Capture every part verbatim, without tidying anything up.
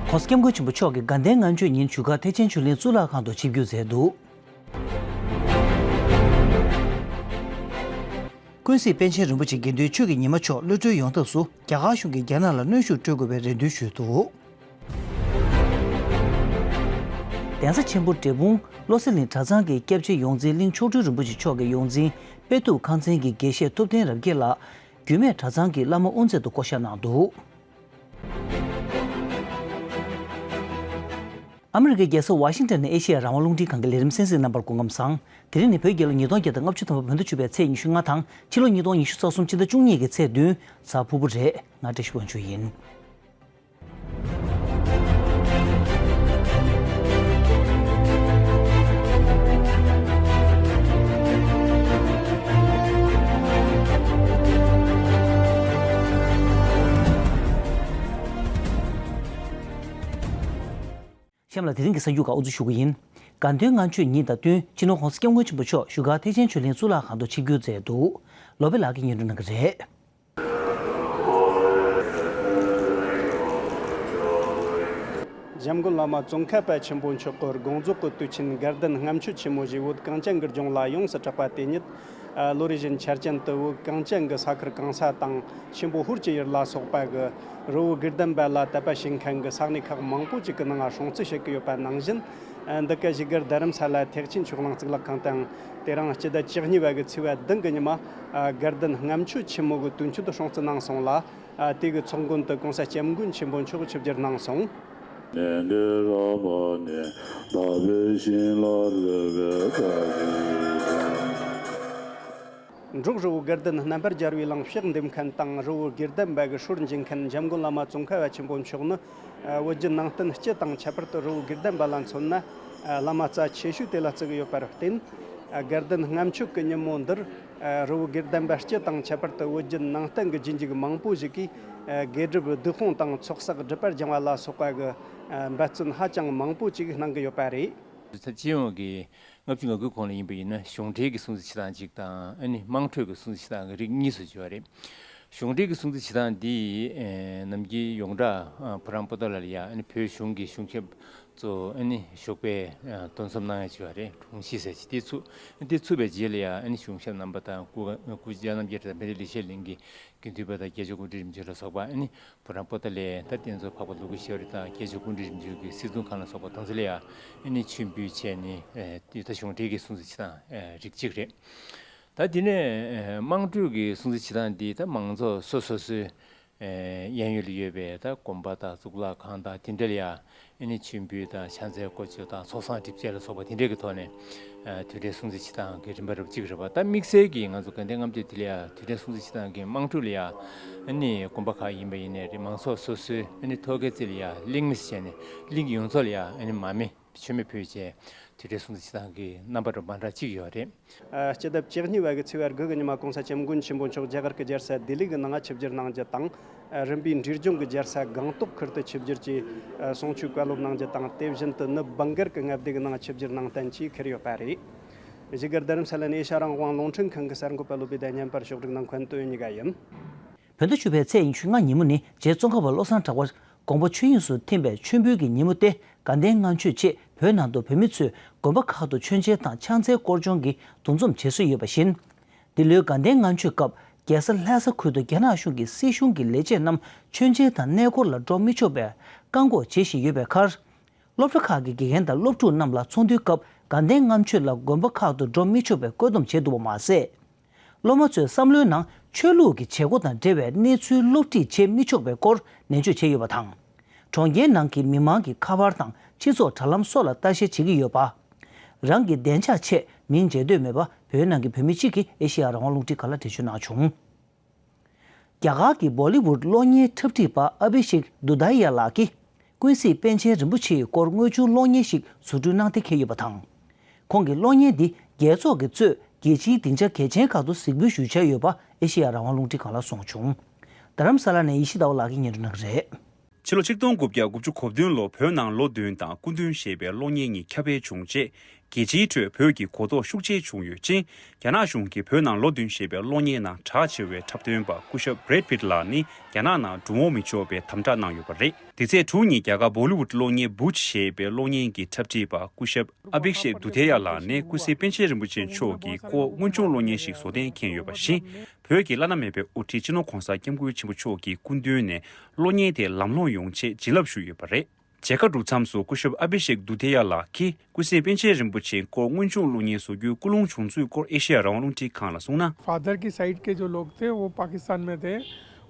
༸གོང་ས་༸སྐྱབས་མགོན་ཆེན་པོ་མཆོག་གིས་དགའ་ལྡན་ལྔ་མཆོད་ཉིན་བཞུགས་སྒར་ཐེག་ཆེན་ཆོས་གླིང་གཙུག་ལག་ཁང་དུ་ཆིབས་བསྒྱུར་མཛད་འདུག། ཀུན་གཟིགས་པཎ་ཆེན་རིན་པོ་ཆེ་དགེ་འདུན་ཆོས་ཀྱི་ཉི་མ་མཆོག་གློད་གྲོལ་ཡོང་ཐབས་སུ་རྒྱ་གར་གཞུང་གིས་རྒྱ་ནག་ལ་གནོན་ཤུགས་སྤྲོད་དགོས་པའི་རེ་འདུན་ཞུས་འདུག། གདན་ས་ཆེན་པོ་འབྲས་སྤུངས་བློ་གསལ་གླིང་གྲྭ་ཚང་གི་སྐྱབས་རྗེ་ཡོངས་འཛིན་གླིང་མཆོག་སྤྲུལ་རིན་པོ་ཆེ་མཆོག་གི་ཡོངས་འཛིན་དཔལ་སྟུག་ཁང་ཚན་གྱི་དགེ་བཤེས་ཐུབ་བསྟན་རབ་རྒྱས་ལགས་རྒྱུད་སྨད་གྲྭ་ཚང་གི་བླ་མ་དབུ་མཛད་དུ་བསྐོ་གཞག་གནང་འདུག། ཨ་མི་རི་ཀའི་རྒྱལ་ས་ཝ་ཤིང་ཊོན་ནས་ཨེ་ཤེ་ཡ་རང་དབང་རླུང་འཕྲིན་ཁང་གི་ལས་རིམ་གསན་གཟིགས་རྣམ་པར་སྐུ་ཁམས་བཟང་། དེ་རིང་ནི་བོད་རྒྱལ་ལོ་ཉིས་སྟོང་བརྒྱ་དང་ལྔ་བཅུ་ཐམ་པ་བོད་ཟླ་བཅུ་པའི་ཚེས་ཉི་ཤུ་ལྔ་དང་ཕྱི་ལོ་ཉིས་སྟོང་ཉི་ཤུ་རྩ་གསུམ་ཕྱི་ཟླ་བཅུ་གཉིས་ཀྱི་ཚེས་བདུན་གཟའ་ཕུར་བུ་རེད། ང་བཀྲ་ཤིས་དབང་ཕྱུག་ཡིན། གཤམ་ལ་དེ་རིང་གི་གསར་འགྱུར་ཁག་དབུ་འཛུགས་ཞུ་གི་ཡིན། དགའ་ལྡན་ལྔ་མཆོད་ཉིན་དང་བསྟུན་སྤྱི་ནོར་༸གོང་ས་༸སྐྱབས་མགོན་ཆེན་པོ་མཆོག་བཞུགས་སྒར་ཐེག་ཆེན་ཆོས་གླིང་གཙུག་ལག་ཁང་དུ་ཆིབས་བསྒྱུར་མཛད་འདུག། ལོ་པཎ་ལགས་ཀྱིས་སྙན་སྒྲོན་གནང་གི་རེད། འཇམ་མགོན་བླ་མ་ཙོང་ཁ་པ་ཆེན་པོ་མཆོག་གི་དགོངས་རྫོགས་ཀྱི་དུས་ཆེན་དགའ་ལྡན་ལྔ་མཆོད་ཆེན་མོ་ཞེས་བོད་གངས་ཅན་གྱི་ལྗོངས་ལ་ཡོངས་སུ་གྲགས་པ་དེ་ཉིད། ལོ་རེ་བཞིན་འཆར་ཅན་དུ་བོད་གངས་ཅན་གྱི་ས་ཁུལ་གང་ས་དང་ཆེན་པོ་ཧོར་གྱི་ཡུལ་ལ་སོགས་པ་གི་རི་བོ་དགེ་ལྡན་པ་ལ་དད་པ་བྱེད་མཁན་གྱི་ས་གནས་ཁག་མང་པོ་ཅིག་གི་ནང་སྲུང་བརྩི་བྱེད་ཀྱི་ཡོད་པ་ནང་བཞིན། འདི་ག་བཞུགས་སྒར་རྡ་རམ་ས་ལ་ཐེག་ཆེན་ཆོས་གླིང་གཙུག་ལག་ཁང་དུའང་དེ་རིང་སྤྱི་ཟླ་བཅུ་གཉིས་པ་གི་ཚེས་པ་བདུན་གྱི་ཉི་མ་དགའ་ལྡན་ལྔ་མཆོད་ཆེན་མོ་གི་དུས་མཆོད་སྲུང་བརྩི་གནང་སོང་ལ། དེ་གི་ཚོགས་མགོན་དུ་༸གོང་ས་༸སྐྱབས་མགོན་ཆེན་པོ་མཆོག་ཆིབས་བསྒྱུར་གནང་སོང་། འབྲོག་རི་བོ་དགའ་ལྡན་རྣམ་པར་རྒྱལ་བའི་གླིང་ཕྱག་འདེབས་མཁན་དང་རི་བོ་དགེ་ལྡན་པ་གི་སྲོལ་འབྱེད་མཁན་འཇམ་མགོན་བླ་མ་ཙོང་ཁ་པ་ཆེན་པོ་མཆོག་ནི། བོད་བརྒྱུད་ནང་བསྟན་སྤྱི་དང་ཁྱད་པར་དུ་རི་བོ་དགེ་ལྡན་པ་ལ་མཚོན་ན། བླ་མ་རྩ་ཆེ་ཤོས་དེ་ལ་བརྩི་གི་ཡོད་པར་བརྟེན། དགའ་ལྡན་ལྔ་མཆོད་ཀྱི་ཉིན་མོ་འདིར། རི་བོ་དགེ་ལྡན་པ་སྤྱི་དང་ཁྱད་པར་དུ་བོད་བརྒྱུད་ནང་བསྟན་གྱི་རྗེས་འཇུག་མང་པོ་ཞིག་གིས། དགེ་སྒྲུབ་སྡིག་སྤོང་དང་ཚོགས་བསགས་སྒྲིབ་པ་སྦྱང་བ་ལ་སོགས་པ་གི་འབད་བརྩོན་ཧ་ཅང་མང་པོ་ཅིག་གནང་གི་ཡོད་པ་རེད། སྤྱི་ཡོངས་ཀྱི་ལྔ་བཅུ་ང་དགུའི་གོང་ལ་ཡིན་པ་ཡིན་ན་གཞུང་འབྲེལ་གྱི་སྲུང་བརྩི་བྱེད་སྟངས་གཅིག་དང་ཨ་ནི་དམངས་ཁྲོད་ཀྱི་སྲུང་བརྩི་བྱེད་སྟངས་ཀྱི་རིགས་གཉིས་སུ་བརྗོད་པ་རེད། གཞུང་འབྲེལ་གྱི་སྲུང་བརྩི་བྱེད་སྟངས་འདི་ནམ་རྒྱུན་ཡོངས་གྲགས་བུ་རམ་པོ་ཏ་ལ་ལ་ཡ་ཨ་ནི་བོད་གཞུང་གི་གཞུང་ཞབས་ཚོ་ཨ་ནི་བཞུགས་པའི་འདུ་འཛོམས་གནང་ཡ་བྱེད་པ་རེད། དྲུང་ཆེ་ཟེར་གྱི་དེ་ཚུགས། དེ་ཚུགས་པའི་རྗེས་ལ་ཡ་ཨ་ནི་གཞུང་ཞབས་རྣམ་པ་དང་སྐུ་སྐུ་ཕྱྭ་རྣམ་རྒྱལ་དང་བན་དེ་ལེགས་བཤད་གླིང་གི་དགེ་འདུན་པ་དང་དགེ་བཅུ་སྐུ་ཕྲེང་རིམ་བྱོན་ལ་སོགས་པ་ཨ་ནི་བུ་རམ་པོ་ཏ་ལའི་ད་རྟེན་གཙོ་འཕགས་པ་ཀླུ་སྒྲུབ་ཞབས་རི་དང་དགེ་བཅུ་སྐུ་ཕྲེང་རིམ་བྱོན་གྱི་སྲིད་ཚོང་ཁང་ལ་སོགས་པ་དེ་ཚོ་ལ་ཡ་ཨ་ནི་མཆོད་འབུལ་བྱས་ནས་དེ་ད་གཞུང་འབྲེལ་གྱི་སྲུང་བརྩི་བྱེད་སྟངས་རིགས་གཅིག་རེད། ད་དེ་ནས་དམངས་ཁྲོད་ཀྱི་སྲུང་བརྩི་བྱེད་སྟངས་འདི་ད་མང་ཚོགས་སོ་སོ་སོའི་གཡས་གཡོན་ལ་ཡོད་པའི་ད་དགོན་པ་དང་གཙུག་ལག་ཁང་དང་དེ་འདྲ་ལ་ཡ་ཨ་ནི་མཆོད་འབུལ་དང་ཕྱག་འཚལ་སྐོར་སྐྱོད་དང་ཚོགས་བསགས་སྒྲིབ་སྦྱང་ལ་སོགས་པ་དེ་འདྲ་གི་ཐོག་ནས་དུས་དྲན་སྲུང་བརྩི་བྱེད་སྟངས་ཀྱི་རིམ་པ་རབ་གཅིག་རེད་པ། ད་དམིགས་བསལ་གྱིས་ང་ཚོ་དགའ་ལྡན་ལྔ་མཆོད་དེ་ལ་ཡ་དུས་དྲན་སྲུང་བརྩི་བྱེད་སྟངས་ཀྱི་དམངས་ཁྲོད་ལ་ཡ་ཨ་ནི་དགོན་པ་ཁག་ཡིན་པ་ཡིན་ནའི་རེད། མང་ཚོགས་སོ་སོའི་ཨ་ནི་ཐོག་ཁའི་རྩེ་ལ་ཡ་གླིང་མི་སེར་བྱས་ནས་གླིང་ཡོངས་རྫོགས་ལ་ཡ་ཨ་ནི་མར་མེ་མཆོད་མེ་ཕུལ་བྱས་དུས་དྲན་སྲུང་བརྩི་བྱེད་སྟངས་ཀྱི་རྣམ་པ་རུ་མ་འདྲ་གཅིག་ཡོད་རེད། སྤྱི་ཟླ་བཅུ་གཉིས་པ་གི་ཚེས་པ་དགུ་གི་ཉི་མ་༸གོང་ས་༸སྐྱབས་མགོན་ཆེན་པོ་མཆོག་རྒྱ་གར་གྱི་རྒྱལ་ས་ལྡི་ལི་གི་ནང་ཆིབས་བསྒྱུར་གནང་རྒྱུ་དང་། རིམ་པས་འབྲས་ལྗོངས་ཀྱི་རྒྱལ་ས་སྒང་ཏོག་ཁུལ་དུ་ཆིབས་བསྒྱུར་གྱིས་གསུང་ཆོས་བཀའ་སློབ་གནང་རྒྱུ་དང་། དེ་བཞིན་དུ་ནི་སྦང་གར་གྱི་མངའ་སྡེ་གི་ནང་ཆིབས་བསྒྱུར་གནང་གཏན་གྱིས་འཁེལ་ཡོད་པ་རེད། བཞུགས་སྒར་རྡ་རམ་ས་ལ་ནས་ཨེ་ཤ་ཡ་རང་དབང་རླུང་འཕྲིན་ཁང་གི་གསར་འགོད་པ་བློ་བྷེ་དང་། བརྙན་པར་ཕྱོགས་སྒྲིག་གནང་མཁན་དོན་གཉིས་ཀ་ཡིན། བོད་ཟླ་བཅུ་པའི་ཚེས་ཉི་ཤུ་ལྔ་ཉིན་མོ་ནི་རྗེ་ཙོང་ཁ་པ་བློ་བཟང་གྲགས་པ་དགོངས་པ་ཆོས་དབྱིངས་སུ་ཐིམ་པའི་མཆོད་འབུལ་གྱི་ཉིན་མོ་སྟེ། དགའ་ལྡན་ལྔ་མཆོད་ཅེས་བོད་ནང་དུ་བོད་མི་ཚོས་དགོན་པ་ཁག་ཏུ་མཆོད་མཇལ་དང་ཕྱག་འཚལ་སྐོར་སྦྱོང་གི་འདུ་འཛོམས་བྱེད་སྲོལ་ཡོད་པ་བཞིན། འདི་ལོའི་དགའ་ལྡན་ལྔ་མཆོད་སྐབས་རྒྱལ་ས་ལྷ་ས་ཁུལ་དུ་རྒྱ་ནག་གཞུང་གི་སྲིད་གཞུང་གི་ལས་བྱེད་རྣམས་མཆོད་མཇལ་དང་གནས་སྐོར་ལ་འགྲོ་མི་ཆོག་པའི་བཀག་འགོག་བྱེད་བཞིན་ཡོད་པའི་ཁར། སློབ་གྲྭ་ཁག་གི་དགེ་རྒན་དང་སློབ་ཕྲུག་རྣམས་ལ་ཚོགས་འདུའི་སྐབས་དགའ་ལྡན་ལྔ་མཆོད་ལ་དགོན་པ་ཁག་ཏུ་འགྲོ་མི་ཆོག་པའི་བཀོད་འདོམས་བྱས་འདུག་པ་མ་ཟད། སློབ་མ་ཚོའི་བསམ་བློའི་ནང་ཆོས་ལུགས་ཀྱི་བྱེད་སྒོ་དང་འབྲེལ་བའི་གནས་ཚུལ་སློབ་ཁྲིད་བྱེད་མི་ཆོག་པའི་སྐོར་ནན་བརྗོད་བྱས་ཡོད་པ་དང་། གྲོང་ཁྱེར་ནང་གི་མི་མང་གི་ཁ་པར་དང་སྤྱི་ཚོགས་དྲ་ལམ་སོགས་ལ་ལྟ་བཤེར་བྱེད་ཀྱི་ཡོད་པ། རང་གི་བདེ་འཇགས་ཆེད་མིང་བརྗེ་འདོད་མེད་པ་བོད་ནང་གི་བོད་མི་གཅིག་གིས་ཨེ་ཤེ་ཡ་རང་དབང་རླུང་འཕྲིན་ཁང་ལ་འགྲེལ་བརྗོད་གནང་བྱུང་། རྒྱ་གར་གྱི་བོ་ལི་ཝུད་གློག་བརྙན་འཁྲབ་ཁྲིད་པ་ཨ་བྷི་ཤེག་དུ་དཱ་ཡ་ལགས་ཀྱིས། ཀུན་གཟིགས་པཎ་ཆེན་རིན་པོ་ཆེའི་སྐོར་དངོས་བྱུང་གློག་བརྙན་ཞིག་བཟོ་སྐྲུན་གནང་གཏན་འཁེལ་ཡོད་པ་དང་། ཁོང་གི་གློག་བརྙན་འདི་རྒྱལ་ཚོགས་ཀྱིས་གཙོས་རྒྱལ་སྤྱིའི་སྡིངས་ཆ་གལ་ཆེན་ཁག་ཏུ་གཟིགས་འབུལ་ཞུ་འཆར་ཡོད་པ་ཨེ་ཤེ་ཡ་རང་དབང་རླུང་འཕྲིན་ཁང་ལ་གསུངས་བྱུང་། རྡ་རམ་ས་ལ་ནས་ཡེ་ཤེས་ཟླ་བ་ལགས་ཀྱིས་སྙན་སྒྲོན་གནང་གི་རེད། ཕྱི་ལོ་ཆིག་སྟོང་དགུ་བརྒྱ་དགུ་བཅུ་གོ་བདུན་ལོ་བོད་ནང་ལོ་བདུན་དང་སྐུ་མདུན་ཞེས་པའི་གློག་བརྙན་གཉིས་ཁྱབ་སྤེལ་བྱུང་རྗེས། རྒྱལ་སྤྱིའི་ཁྲོད་བོད་ཀྱི་གོ་རྟོགས་ཤུགས་ཆེ་བྱུང་ཡོད་ཅིང་། རྒྱ་ནག་གཞུང་གིས་བོད་ནང་ལོ་བདུན་ཞེས་པའི་གློག་བརྙན་ནང་གྲགས་ཆེ་བའི་འཁྲབ་སྟོན་པ་སྐུ་ཞབས་Brad Pitt་ལགས་ནི་རྒྱ་ནག་ནང་འགྲོ་འོང་མི་ཆོག་པའི་དམ་དྲག་གནང་ཡོད་པ་རེད། འདི་ཚེས་དྲུག་ཉིན་རྒྱ་གར་བོ་ལི་ཝུད་གློག་བརྙན་Bhooj་ཞེས་པའི་གློག་བརྙན་གྱི་འཁྲབ་ཁྲིད་པ་སྐུ་ཞབས་ཨ་བྷི་ཤེག་དུ་དེ་ཡ་ལགས་ནས་ཀུན་གཟིགས་པཎ་ཆེན་རིན་པོ་ཆེ་མཆོག་གི་སྐོར་དངོས་བྱུང་གློག་བརྙན་ཞིག་བཟོ་གཏན་འཁེལ་ཡོད་པ་བཞིན། བོད་ཀྱི་བླ་ན་མེད་པའི་དབུ་ཁྲིད་སྤྱི་ནོར་༧གོང་ས་༧སྐྱབས་མགོན་ཆེན་པོ་མཆོག་གི་སྐུ་མདུན་ནས་གློག་བརྙན་དེ་ལམ་ལྷོང་ཡོང་ཆེད་བྱིན་རླབས་ཞུས་ཡོད་པ་རེད། མཇལ་ཁ་གྲུབ་མཚམས་སུ་སྐུ་ཞབས་ཨ་བྷི་ཤེག་དུ་དེ་ཡ་ལགས་ཀྱིས་ཀུན་གཟིགས་པཎ་ཆེན་རིན་པོ་ཆེའི་སྐོར་དངོས་བྱུང་གློག་བརྙན་བཟོ་རྒྱུའི་ཀུན་སློང་བྱུང་ཚུལ་སྐོར་ཨེ་ཤེ་ཡ་རང་དབང་རླུང་འཕྲིན་ཁང་ལ་གསུངས་ན། फादर की साइड के जो लोग थे वो पाकिस्तान में थे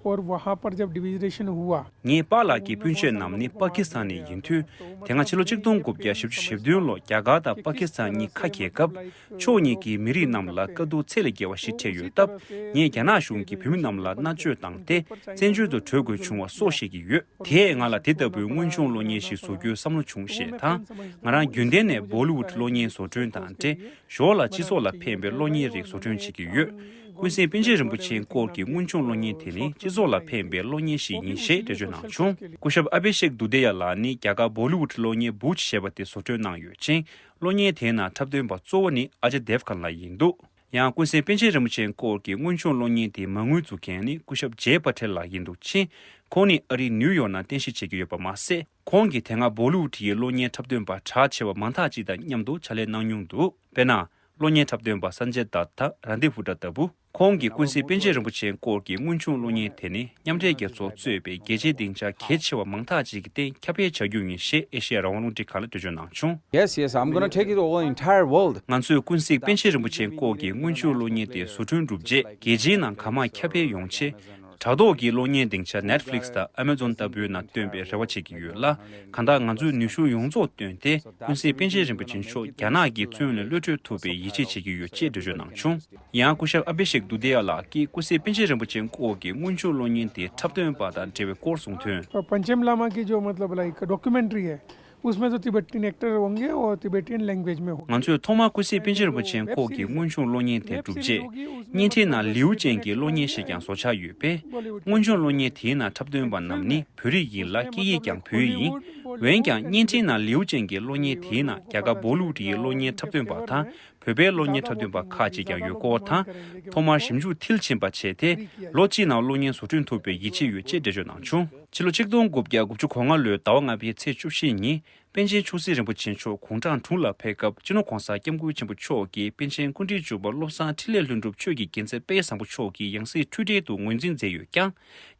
और वहाँ पर जब डिवीजरेशन हुआ ངའི་པཱ་ལགས་ཀྱི་སྤུན་མཆེད་རྣམས་ནི་པ་ཀི་སི་ཐན་ནས་ཡིན་དུས། དེ་སྔ་ཕྱི་ལོ་གཅིག་སྟོང་དགུ་བརྒྱ་བཞི་བཅུ་ཞེ་བདུན་ལོ་རྒྱ་གར་དང་པ་ཀི་སི་ཐན་གཉིས་ཁ་གྱེས་སྐབས། ཕྱོགས་གཉིས་ཀྱི་མི་རིགས་རྣམས་ལ་དཀའ་སྡུག་ཚད་ལས་བརྒལ་བ་ཞིག་འཕྲད་ཡོད་སྟབས། ངས་རྒྱ་ནག་གཞུང་གིས་བོད་མི་རྣམས་ལ་མནར་གཅོད་བཏང་སྟེ། བཙན་བྱོལ་དུ་བྲོས་དགོས་བྱུང་བ་སོགས་བཤད་ཀྱི་ཡོད། དེས་ང་ལ་དེ་ལྟ་བུའི་དངོས་བྱུང་གློག་བརྙན་ཞིག་བཟོ་རྒྱུའི་བསམ་བློ་བྱུང་ཞེས་དང་། ང་རང་རྒྱུན་ལྡན་ནས་བོ་ལི་ཝུད་གློག་བརྙན་བཟོ་སྐྲུན་དང་འབྲེལ། ཞོར་ལ་སྤྱི་ཚོགས་ལ་ཕན་པའི་གློག་བརྙན་རིགས་བཟོ་སྐྲུན་བྱེད་ཀྱི་ཡོད། ཀུན་གཟིགས་པཎ་ཆེན་རིན་པོ་ཆེའི་སྐོར་གྱི་དངོས་བྱུང་གློག་བརྙན་དེ་ནི་སྤྱི་ཚོགས་ལ་ཕན་པའི་གློག་བརྙན་ཞིག་ཡིན་ཞེས་འགྲེལ་བརྗོད་གནང་བྱུང་། སྐུ་ཞབས་ཨ་བྷི་ཤེག་དུ་དེ་ཡ་ལགས་ནི་རྒྱ་གར་བོ་ལི་ཝུད་གློག་བརྙན་Bhooj་ཞེས་པ་དེ་བཟོ་སྐྲུན་གནང་ཡོད་ཅིང་། གློག་བརྙན་དེའི་ནང་འཁྲབ་སྟོན་པ་གཙོ་བོ་ནི་ཨ་ཇེ་དེབ་གྷན་ལགས་ཡིན་འདུག་ཡང་ཀུན་གཟིགས་པཎ་ཆེན་རིན་པོ་ཆེའི་སྐོར་གྱི་དངོས་བྱུང་གློག་བརྙན་དེའི་མ་དངུལ་འཛུགས་མཁན་ནི་སྐུ་ཞབས་ཇེ་པ་ཐེལ་ལགས་ཡིན་འདུག་ཅིང་། ཁོང་ནི་ཨ་རིའི་ནིའུ་ཡོག་ནང་རྟེན་གཞི་བྱེད་ཀྱི་ཡོད་པ་མ་ཟད། ཁོང་གིས་དེ་སྔ་བོ་ལི་ཝུད་ཡི་གློག་བརྙན་འཁྲབ་སྟོན་པ་གྲགས་ཆེ་བ་མང་དག་ཅིག་དང་མཉམ་དུ་ཕྱག་ལས་གནང་མྱོང་འདུག་དཔེར་ན། གློག་བརྙན་འཁྲབ་སྟོན་པ་སན་ཇེ་དཏ་ད་རན་དི་ཧུ་ཏྲ་ལྟ་བུ། ཁོང་གིས་ཀུན་གཟིགས་པཎ་ཆེན་རིན་པོ་ཆེའི་སྐོར་གྱི་དངོས་བྱུང་གློག་བརྙན་དེ་ནི་མཉམ་འབྲེལ་རྒྱལ་ཚོགས་གཙོས་པའི་རྒྱལ་སྤྱིའི་སྡིངས་ཆ་གལ་ཆེ་བ་མང་དག་ཅིག་གི་སྟེང་ཁྱབ་སྤེལ་བྱ་རྒྱུ་ཡིན་ཞེས་ཨེ་ཤེ་ཡ་རང་དབང་རླུང་འཕྲིན་ཁང་ལ་འགྲེལ་བརྗོད་གནང་བྱུང་། Yes, yes, I'm gonna take it over the entire world. ང་ཚོས་ཀུན་གཟིགས་པཎ་ཆེན་རིན་པོ་ཆེའི་སྐོར་གྱི་དངོས་བྱུང་གློག་བརྙན་དེ་བཟོ་སྐྲུན་གྲུབ་རྗེས་རྒྱལ་སྤྱིའི་ནང་གང་མང་ཁྱབ་སྤེལ་ཡོང་ཆེད། དྲ་ཐོག་གི་གློག་བརྙན་སྡིངས་ཆ་Netflix་དང་Amazon་ལྟ་བུའི་ནང་སྟོན་པའི་རེ་བ་བྱེད་ཀྱི་ཡོད་ལ། གང་ལྟར་ང་ཚོས་ནུས་ཤུགས་ཡོངས་རྫོགས་བཏོན་ཏེ་ཀུན་གཟིགས་པཎ་ཆེན་རིན་པོ་ཆེ་མཆོག་རྒྱ་ནག་གི་བཙོན་ལས་གློད་གྲོལ་ཐུབ་པའི་ཡིད་ཆེས་བྱེད་ཀྱི་ཡོད་ཅེས་འགྲེལ་བརྗོད་གནང་བྱུང་། ཡང་སྐུ་ཞབས་ཨ་བྷི་ཤེག་དུ་དེ་ཡ་ལགས་ཀྱིས་ཀུན་གཟིགས་པཎ་ཆེན་རིན་པོ་ཆེའི་སྐོར་གྱི་དངོས་བྱུང་གློག་བརྙན་དེ་འཁྲབ་སྟོན་པ་དང་འབྲེལ་བའི་སྐོར་གསུངས་དོན། पंचेम लामा की जो मतलब लाइक डॉक्यूमेंट्री है उसमें तो तिब्बतन एक्टर होंगे और तिब्बतन लैंग्वेज में होंगे। ང་ཚོས་ཐོག་མར་ཀུན་གཟིགས་པཎ་ཆེན་རིན་པོ་ཆེའི་སྐོར་གྱི་དངོས་བྱུང་གློག་བརྙན་དེ་གྲུབ་རྗེས། བརྙན་འཕྲིན་ནང་ལེའུ་ཅན་གྱི་གློག་བརྙན་ཞིག་ཀྱང་བཟོ་འཆར་ཡོད་པས། དངོས་བྱུང་གློག་བརྙན་དེའི་ནང་འཁྲབ་སྟོན་པ་རྣམས་ནི་བོད་རིགས་ཡིན་ལ་སྐད་ཡིག་ཀྱང་བོད་ཡིག་ཡིན། འོན་ཀྱང་བརྙན་འཕྲིན་ནང་ལེའུ་ཅན་གྱི་གློག་བརྙན་དེའི་ནང་རྒྱ་གར་བོ་ལི་ཝུད་ཡི་གློག་བརྙན་འཁྲབ་སྟོན་པ་དང་། བོད་པའི་གློག་བརྙན་འཁྲབ་སྟོན་པ་ཁག་ཅིག་ཀྱང་ཡོད་སྐོར་དང་། ཐོག་མར་ཞིབ་འཇུག་མཐིལ་ཕྱིན་པ་བྱས་ཏེ། ལོ་གཅིག་ནང་གློག་བརྙན་བཟོ་སྐྲུན་ཐུབ་པའི་ཡིད་ཆེས་ཡོད་ཅེས་འགྲེལ་བརྗོད་གནང་བྱུང་། ཕྱི་ལོ་ཆིག་སྟོང་དགུ་བརྒྱ་དགུ་བཅུ་གོ་ལྔ་ལོའི་ཟླ་བ་ལྔ་པའི་ཚེས་བཅུ་བཞི་ཉིན། པཎ་ཆེན་ཆོས་སྲིད་རིན་པོ་ཆེ་མཆོག་དགུང་གྲངས་དྲུག་ལ་ཕེབས་སྐབས། སྤྱི་ནོར་༧གོང་ས་༧སྐྱབས་མགོན་ཆེན་པོ་མཆོག་གིས་པཎ་ཆེན་སྐུ་ཕྲེང་བཅུ་པ་བློ་བཟང་འཕྲིན་ལས་ལྷུན་གྲུབ་ཆོས་ཀྱི་རྒྱལ་མཚན་དཔལ་བཟང་པོ་མཆོག་གི་ཡང་སྲིད་འཁྲུལ་བྲལ་དུ་ངོས་འཛིན་མཛད་ཡོད་ཀྱང་།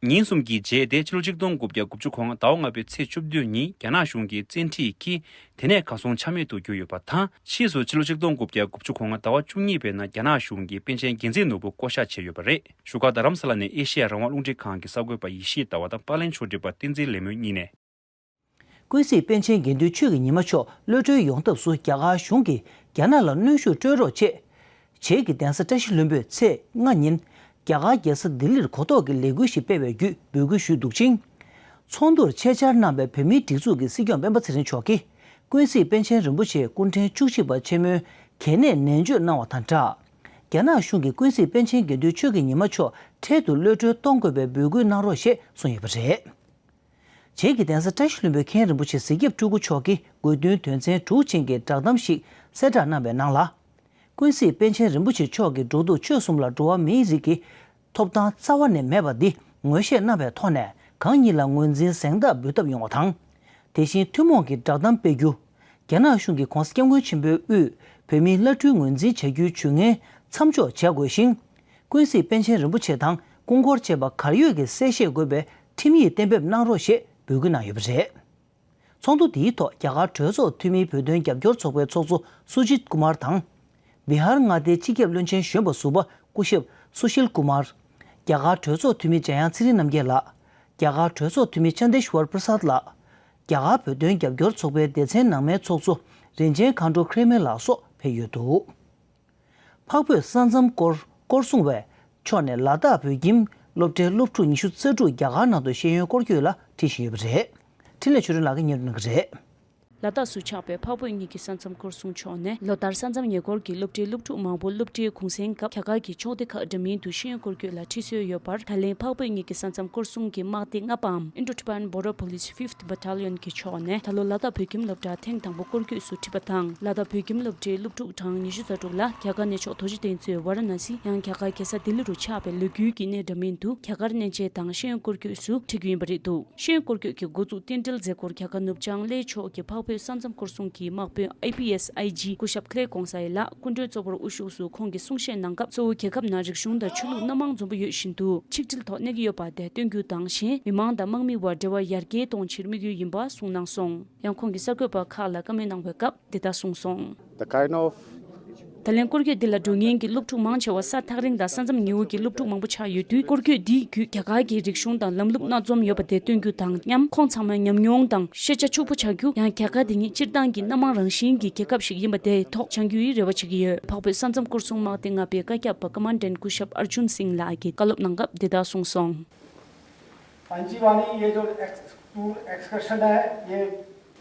ཉིན་གསུམ་གྱི་རྗེས་ཏེ་ཕྱི་ལོ་ཆིག་སྟོང་དགུ་བརྒྱ་དགུ་བཅུ་གོ་ལྔ་ཟླ་བ་ལྔ་པའི་ཚེས་བཅུ་བདུན་ཉིན་རྒྱ་ནག་གཞུང་གིས་བཙན་ཁྲིད་ཀྱིས་དེ་ནས་གར་སོང་ཆ་མེད་དུ་གྱུར་ཡོད་པ་དང་། ཕྱིས་སུ་ཕྱི་ལོ་ཆིག་སྟོང་དགུ་བརྒྱ་དགུ་བཅུ་གོ་ལྔ་ཟླ་བ་བཅུ་གཉིས་པའི་ནང་རྒྱ་ནག་གཞུང་གིས་པཎ་ཆེན་རྒྱལ་མཚན་ནོར་བུ་བསྐོ་བཞག་བྱས་ཡོད་པ་རེད། བཞུགས་སྒར་རྡ་རམ་ས་ལ་ནས་ཨེ་ཤེ་ཡ་རང་དབང་རླུང་འཕྲིན་ཁང་གི་གསར་འགོད་པ་ཡེ་ཤེས་ཟླ་བ་དང་པཱ་ལན་ཆོས་སྒྲིག་པ་བསྟན་འཛིན་ལེགས་སྨོན་གཉིས་ནས། ཀུན་གཟིགས་པཎ་ཆེན་དགེ་འདུན་ཆོས་ཀྱི་ཉི་མ་མཆོག་གློད་གྲོལ་ཡོང་ཐབས་སུ་རྒྱ་གར་གཞུང་གིས་རྒྱ་ནག་ལ་གནོན་ཤུགས་སྤྲོད་རོགས་བྱེད། བྱེས་ཀྱི་གདན་ས་བཀྲ་ཤིས་ལྷུན་པོས་ཚེས་ལྔ་ཉིན་རྒྱ་གར་རྒྱལ་ས་ལྡི་ལིར་གོ་རྟོགས་ཀྱི་ལས་འགུལ་ཞིག་སྤེལ་བའི་བརྒྱུད་འབོད་སྐུལ་ཞུས་འདུག་ཅིང་། ཚོགས་འདུར་ཆེད་བཅར་གནང་བའི་བོད་མིའི་སྒྲིག་འཛུགས་ཀྱི་སྲིད་སྐྱོང་སྤེན་པ་ཚེ་རིང་མཆོག་གིས་ཀུན་གཟིགས་པཎ་ཆེན་རིན་པོ་ཆེ་སྐུ་ཕྲེང་བཅུ་གཅིག་པ་ཆེན་མོའི་གལ་གནད་ནན་བརྗོད་གནང་བ་དང་སྦྲགས། རྒྱ་ནག་གཞུང་གིས་ཀུན་གཟིགས་པཎ་ཆེན་དགེ་འདུན་ཆོས་ཀྱི་ཉི་མ་མཆོག་འཕྲལ་དུ་གློད་གྲོལ་གཏོང་དགོས་པའི་འབོད་སྐུལ་གནང་རོགས་ཞེས་གསུངས་ཡོད་པ་རེད། བྱེས་ཀྱི་གདན་ས་བཀྲ་ཤིས་ལྷུན་པོའི་མཁན་རིན་པོ་ཆེ་གཟིགས་སྐྱབས་སྤྲུལ་སྐུ་མཆོག་གིས་དགོས་འདུན་དོན་ཚན་དྲུག་ཅན་གྱི་བསྒྲགས་གཏམ་ཞིག་གསལ་བསྒྲགས་གནང་བའི་ནང་ལ། ཀུན་གཟིགས་པཎ་ཆེན་རིན་པོ་ཆེ་མཆོག་གི་འགྲོ་འདུག་ཆོས་གསུམ་ལ་འགྲོ་བ་མིའི་རིགས་ཀྱི་ཐོབ་ཐང་རྩ་བ་ནས་མེད་པ་འདི་ངོས་བཞེས་གནང་བའི་ཐོག་ནས་གང་ཉིད་ལ་ངོས་འཛིན་གཟེངས་རྟགས་འབུལ་ཐབས་ཡོང་བ་དང་། དེ་བཞིན་ཐུན་མོང་གི་བསྒྲགས་གཏམ་སྤེལ་རྒྱུ། རྒྱ་ནག་གཞུང་གིས་༧གོང་ས་༧སྐྱབས་མགོན་ཆེན་པོའི་དབུས་བོད་མིའི་བླ་སྤྲུལ་ངོས་འཛིན་བྱ་རྒྱུའི་ཇུས་ངན་མཚམས་འཇོག་བྱ་དགོས་ཤིང་། ཀུན་གཟིགས་པཎ་ཆེན་རིན་པོ་ཆེ་དང་སྐུ་འཁོར་བཅས་པ་གར་ཡོད་ཀྱི་གསལ་བཤད་དགོས་པའི་ཁྲིམས་ཡིག་གཏན་འབེབས་གནང་རོགས་ཞེས་འབོད་སྐུལ་གནང་ཡོད་པ་རེད། ཚོགས་འདུ་འདིའི་ཐོག་རྒྱ་གར་གྲོས་ཚོགས་འཐུས་མིའི་བོད་དོན་རྒྱབ་སྐྱོར་ཚོགས་པའི་ཚོགས་གཙོ་སུ་ཇིད་ཀུ་མར་དང་། བི་ཧར་མངའ་སྡེའི་སྤྱི་ཁྱབ་བློན་ཆེན་གཞོན་པ་ཟུར་པ་སྐུ་ཞབས་སུ་ཤིལ་ཀུ་མར། རྒྱ་གར་གྲོས་ཚོགས་འཐུས་མི་འཇམ་དབྱངས་ཚེ་རིང་རྣམ་རྒྱལ་ལགས། རྒྱ་གར་གྲོས་ཚོགས་འཐུས་མི་ཅན་དེ་ཤྭར་པྲ་སཱད་ལགས། རྒྱ་གར་བོད་དོན་རྒྱབ་སྐྱོར་ཚོགས་པའི་སྡེ་ཚན་ནང་མའི་ཚོགས་གཙོ་རིན་ཆེན་མཁའ་འགྲོ་ཁྲེལ་མེ་ལགས་སོགས་ཕེབས་ཡོད་འདུག། འཕགས་བོད་ས་མཚམས་སྐོར་སྐོར་སྲུང་བས་མཆོག་ནས་ལ་དྭགས་བོད་ཁྱིམ་སློབ་གྲྭའི་སློབ་ཕྲུག་ཉི་ཤུ་རྩ་དྲུག་རྒྱ་གར་ནང་དུ་ཤེས་ཡོན་སྐོར་སྐྱོད་ལ་ཁྲིད་བཞིན་ཡོད་པ་རེད། འཕྲིན་ལས་ཆོས་སྒྲོན་ལགས་ཀྱིས་སྙན་སྒྲོན་གནང་གི་རེད། ལ་དྭགས་སུ་ཆགས་པའི་འཕགས་བོད་གཉིས་ཀྱི་ས་མཚམས་སྐོར་སྲུང་ཕྱོགས་ནས་ལོ་ལྟར་ས་མཚམས་ཉེ་འཁོར་གྱི་སློབ་གྲྭའི་སློབ་ཕྲུག་མང་པོ་སློབ་གྲྭའི་གུང་སེང་སྐབས་རྒྱ་གར་གྱི་ཕྱོགས་སྡེ་ཁག་འདྲ་མིན་དུ་ཤེས་ཡོན་སྐོར་སྐྱོད་ལ་ཁྲིད་སྲོལ་ཡོད་པར། ད་ལན་འཕགས་བོད་གཉིས་ཀྱི་ས་མཚམས་སྐོར་སྲུང་གི་དམག་སྡེ་ལྔ་པའམ་Indo-Tibetan Border Police Fifth Battalion གྱི་ཕྱོགས་ནས་ད་ལོ་ལ་དྭགས་བོད་ཁྱིམ་སློབ་གྲྭར་ཐེངས་དང་པོ་སྐོར་སྐྱོད་སུ་ཁྲིད་པ་དང་། ལ་དྭགས་བོད་ཁྱིམ་སློབ་གྲྭའི་སློབ་ཕྲུག་གྲངས་ཉི་ཤུ་རྩ་དྲུག་ལ་རྒྱ་གར་གནས་མཆོག་རྡོ་རྗེ་གདན་གཙོས་ཝཱ་ར་ཎ་སི། ཡང་རྒྱ་གར་རྒྱལ་ས་ལྡི་ལི་རུ་ཆགས་པའི་ལོ་རྒྱུས་ཀྱི་གནས་འདྲ་མིན་དུ་རྒྱ་གར་གནས་མཇལ་དང་ཤེས་ཡོན་སྐོར་སྐྱོད་སུ་ཁྲིད་རྒྱུ་ཡིན་པ་རེད་འདུག་ཤེས་ཡོན་སྐོར་སྐྱོད་ཀྱི་འགོ་འཛུགས་རྟེན་འབྲེལ་མཛད་སྒོར་རྒྱ་གར་ནུབ་བྱང་གླེ་ཕྱོགས་ཀྱི་འཕགས་བོད་ས་མཚམས་སྐོར་སྲུང་གི་དམག་དཔོན་ཨའི་པི་ཨེས་ཨའི་ཇི་སྐུ་ཞབས་ཁི་ལེ་ཀོང་སའི་ལགས་སྐུ་མགྲོན་གཙོ་བོར་དབུ་བཞུགས་སུ་ཁོང་གིས་གསུང་བཤད་གནང་སྐབས། གཙོ་བོ་རྒྱལ་ཁབ་ནང་རིག་གཞུང་དང་ཆོས་ལུགས་སྣ་མང་འཛོམས་པོ་ཡོད་བཞིན་དུ་ཆིག་སྒྲིལ་ཐོག་གནས་ཀྱི་ཡོད་པ་དེ་སྟོན་རྒྱུ་དང་། གཞན་མི་མང་དང་དམག་མི་བར་འབྲེལ་བ་ཡར་རྒྱས་གཏོང་ཕྱིར་དམིགས་ཡུལ་ཡིན་པ་གསུངས་གནང་སོང་། ཡང་ཁོང་གིས་གསར་འགོད་པ་ཁག་ལ་བཀའ་མོལ་གནང་བའི་སྐབས་འདི་ལྟར་གསུངས་སོང་། The kind of ད་ལན་སྐོར་སྐྱོད་འདི་ལ་འགྲོ་མཁན་གྱི་སློབ་ཕྲུག་མང་ཆེ་བ་ས་ཐག་རིང་དང་ས་མཚམས་ཉེ་བོ་གི་སློབ་ཕྲུག་མང་པོ་ཆགས་ཡོད་དུས། སྐོར་སྐྱོད་འདིའི་བརྒྱུད་རྒྱ་གར་གྱི་རིག་གཞུང་དང་ལམ་ལུགས་སྣ་འཛོམས་ཡོད་པ་དེ་སྟོན་རྒྱུ་དང་མཉམ། ཁོང་ཚང་མ་ཉམས་མྱོང་དང་ཤེས་བྱ་ཕྱུག་པོ་ཆགས་རྒྱུ། ཡང་རྒྱ་གར་དེ་ཉིད་སྤྱིར་བཏང་གི་སྣ་མང་རང་བཞིན་གྱི་རྒྱལ་ཁབ་ཞིག་ཡིན་པ་དེའི་ཐོག་སྦྱང་རྒྱུའི་རེ་བ་བྱེད་ཀྱི་ཡོད། འཕགས་བོད་ས་མཚམས་སྐོར་སྲུང་དམག་སྡེ་ལྔ་པའི་བཀའ་བརྒྱུད་པ་ཀ་མན་ཌན་སྐུ་ཞབས་ཨར་ཇུན་སིང་ལགས་ཀྱིས་བཀའ་སློབ་གནང་སྐབས་འདི་ལྟར་གསུངས་སོང་། पंचीवानी ये जो एक्स- टूर एक्सकर्शन है, ये